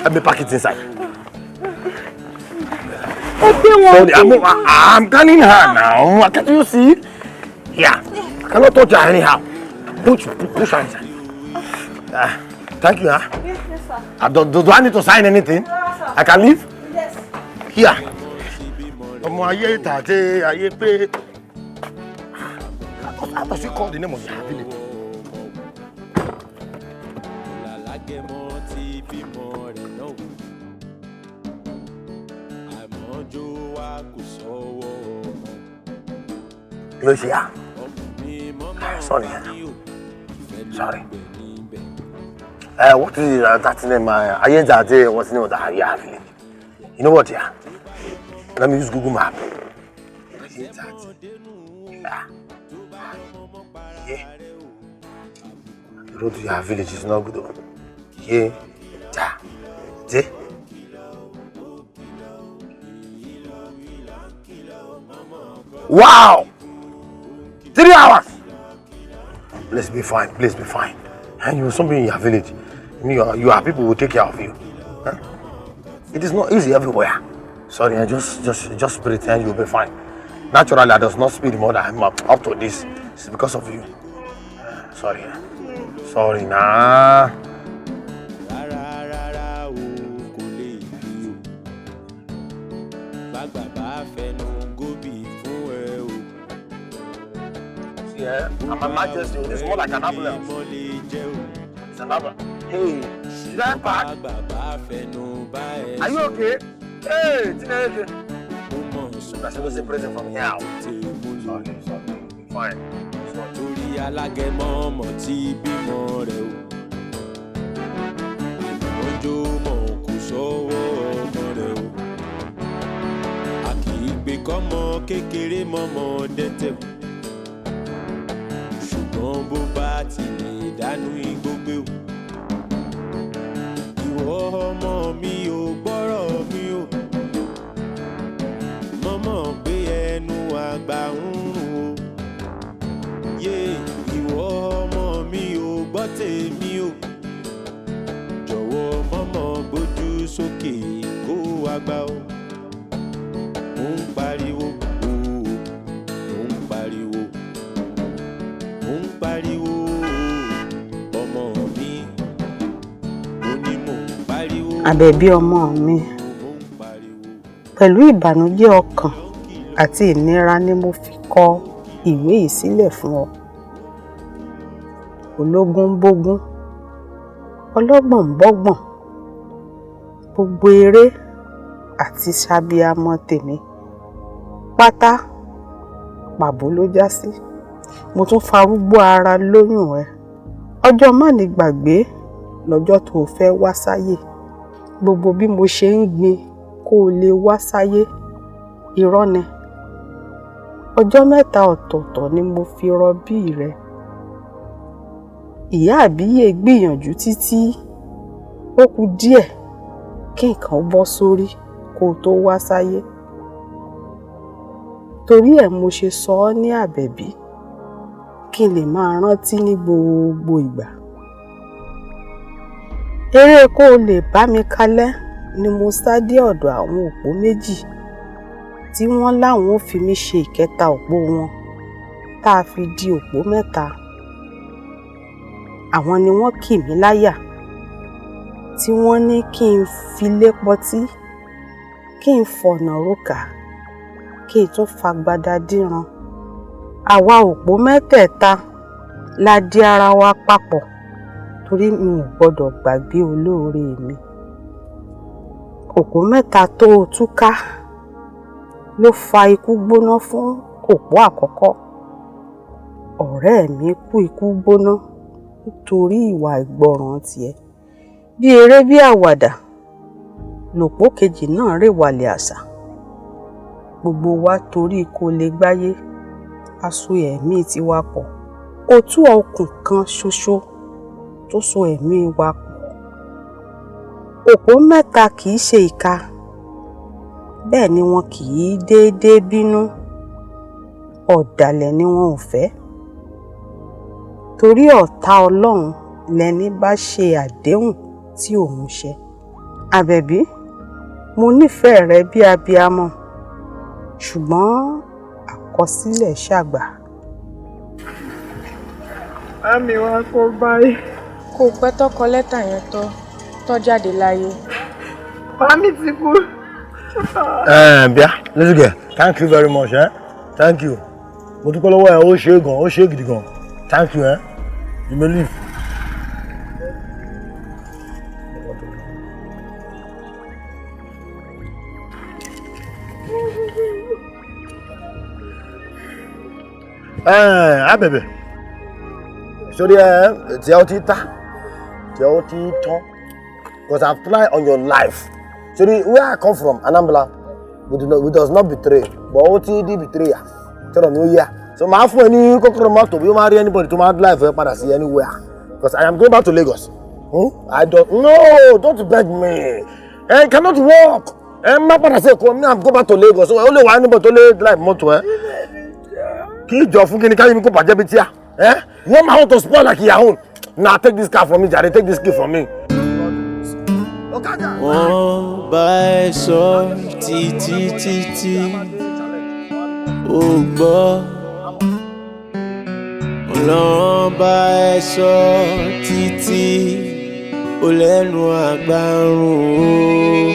Let me pack it inside. Sorry, I'm carrying her now. Can't you see? Yeah. I cannot touch her anyhow. Push her inside. Thank you, huh? Yes, sir. Do I need to sign anything? No, sir. I can leave? Yes. Here. Ọmọ ayé tàdé ayé pé. How does he call the name of the village? Làlágẹmọ ti bímọ rẹ̀ náà o. Àmọ́jó wa kò sọ́wọ́ ọmọ. Kí ló ṣe á? Sorry. Sorry. What is that name? Ayédàdé, what's the name of that village? You know what, yeah? Let me use Google Map. Yeah. Yeah. The road to your village is not good. Yeah. Ja. De. Wow! 3 hours! Please be fine. Please be fine. And you something in your village. Your people will take care of you. Huh? It is not easy everywhere. Sorry, I just pretend you'll be fine. Naturally, I does not speed more than I'm up to this. It's because of you. Sorry. Sorry, nah. Rárá o, kò lè bí o. Bàgbà bá fẹnu góbì fún ẹ o. Yeah, I'm a majesty. It's more like an ambulance. It's an ambulance. Hey, should I park? Are you okay? Hey, Tineke. That's supposed to prison from here. Sorry, sorry. Fine. Torí alágẹmọ ọmọ tí bímọ rẹ̀ o. Àmọ́jó mọ̀ kò sọ́wọ́ ọmọ rẹ̀ o. A kì í gbé kọ́mọ kékeré mọ́mọ́ dẹ́tẹ̀ o. Ṣùgbọ́n bó bá ti lè dánú igbó gbé o. Ìwọ ọmọ mi ò gbọ́rọ̀ mi o. Mọ́mọ́ pé ẹnu àgbà ń rùn o. Yé ìwọ ọmọ mi ò gbọ́ tèmi o. Jọ̀wọ́ mọ́mọ́ gbójú sókè kó wá gbà o. Mo ń pariwo ooo, mo ń pariwo. Mo ń pariwo ooo, ọmọ mi. Mo ní mò ń pariwo Àbẹ̀bí ọmọ mi, pẹ̀lú ìbànújẹ́ ọkàn àti ìnira ni mo fi kọ ìwé yìí sílẹ̀ fún ọ. Ológun ń bógún, ọlọ́gbọ̀n ń bọ́gbọ̀n, gbogbo eré àti ṣàbíamọ tèmi pátá pàbó ló já sí. Mo tún farúgbó ara lóyún ẹ. Ọjọ́ mánigbàgbé lọ́jọ́ tó o fẹ́ wá sáyé. Gbogbo bí mo ṣe ń gbin kó o lè wá sáyé, irọ́ ni. Ọjọ́ 3 ọ̀tọ̀ọ̀tọ̀ ni mo fi rọbí rẹ. Ìyá àbíyè gbìyànjú títí, ó kù díẹ̀ kí nǹkan ó bọ́ sórí kó o tó wá sáyé. Torí ẹ̀ mo ṣe sọ ọ́ ní Àbẹ̀bí, kí n lè máa rántí ní gbogbo ìgbà. Eré kó o lè bá mi kalẹ́ ni mo sá dé ọ̀dọ̀ àwọn òpó méjì tí wọ́n láwọn ó fi mí ṣe ìkẹta òpó wọn, tá a fi di òpó 3. Àwọn ni wọ́n kì mí láyà, tí wọ́n ní kí n filé pọtí, kí n fọ̀nà rokà, kí n tún fagbada díran. Àwa òpó mẹ́tẹ̀ẹ̀ta la di ara wa papọ̀ torí mi ò gbọ́dọ̀ gbàgbé olóore mi. Òpó 3 tó o túká ló fa ikú gbóná fún òpó àkọ́kọ́. Ọ̀rẹ́ mi kú ikú gbóná nítorí ìwà ìgbọràn tiẹ̀. Bí eré bí àwàdà lòpó kejì náà rè wàlẹ̀ àṣà. Gbogbo wa torí kó lè gbáyé, a so ẹ̀mí tiwa pọ̀. Ó tú okùn kan ṣoṣo tó so ẹ̀mí wa pọ̀. Òpó 3 kì í ṣe ìka, bẹ́ẹ̀ ni wọn kì í déédéé bínú. Ọ̀dàlẹ̀ ni wọn ò fẹ́. Torí ọ̀tá Ọlọ́run lẹni bá ṣe àdéhùn tí ò mú ṣẹ. Àbẹ̀bí, mo nífẹ̀ẹ́ rẹ bí abiamọ, ṣùgbọ́n àkọsílẹ̀ ṣàgbà. Màmí wa kò báyìí. Kò pẹ́ tó kọ lẹ́tà yẹn tó jáde láyé. Màmí ti kú. Bíá, little girl, thank you very much. Eh? Thank you. Mo dúpẹ́ lọ́wọ́ ẹ, ó ṣe é gan, ó ṣe é gidi gan. Thank you. Eh? You may leave. Abẹ̀bẹ̀, sórí ẹ tí ẹ ti ta, tí ẹ ti tán, because I apply on your life. Sórí where I come from, Anambra, we does not betray, but ó ti di betrayer. Tẹ́lọ̀ mi ó yá. So màá fún ẹ ní kọ́kọ́rọ́ mọ́tò bí ó máa rí anybody tó máa life ẹ padà sí anywhere. Because I am going back to Lagos. Hmm? I don't, no, don't beg me. I cannot walk. Ẹ má padà sí Èkó, me I'm go back to Lagos. Ó lè wá anybody tó lè drive mọ́tò ẹ. Kí ìjọ fún kí ni káyé mi kó bàjẹ́ bí tíá. You want my own to spoil like your own? Nah, take this car from me, jare. Take this key from me. Wọ́n bá ẹ sọ títí títí ó gbọ́. Wọ́n bá ẹ sọ títí ó lẹ́nu àgbárùn ó.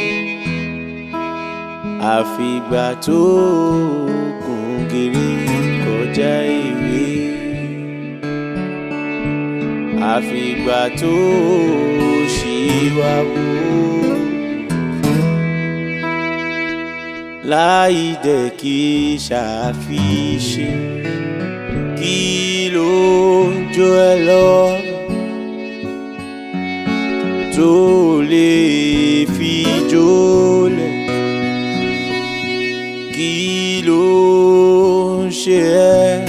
Àfìgbà tó gùn gèrè kọjá ìwé. Àfìgbà tó ṣìwà wò. Láì dẹ̀ kí ṣàfiṣe, kí ló ń jó ẹ lọ tó lè fi jólẹ̀? Kí ló ń ṣe ẹ́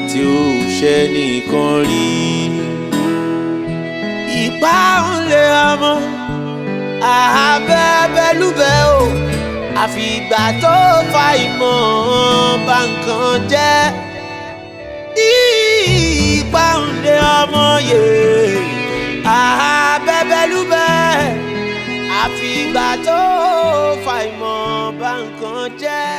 tí ó ṣe nìkan rí? Ìpá ń lé ọmọ àbẹ́bẹ́lúbẹ́ o, àfìgbà tó fa ìmọ̀ bá nǹkan jẹ́. Ìpá ń lé ọmọ yè àbẹ́bẹ́lúbẹ́, àfìgbà tó fa ìmọ̀ bá nǹkan jẹ́.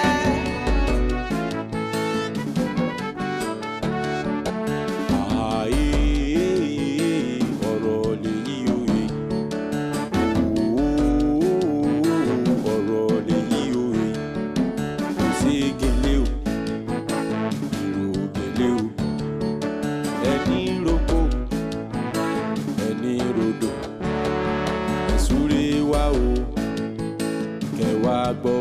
Ìgbàgbọ́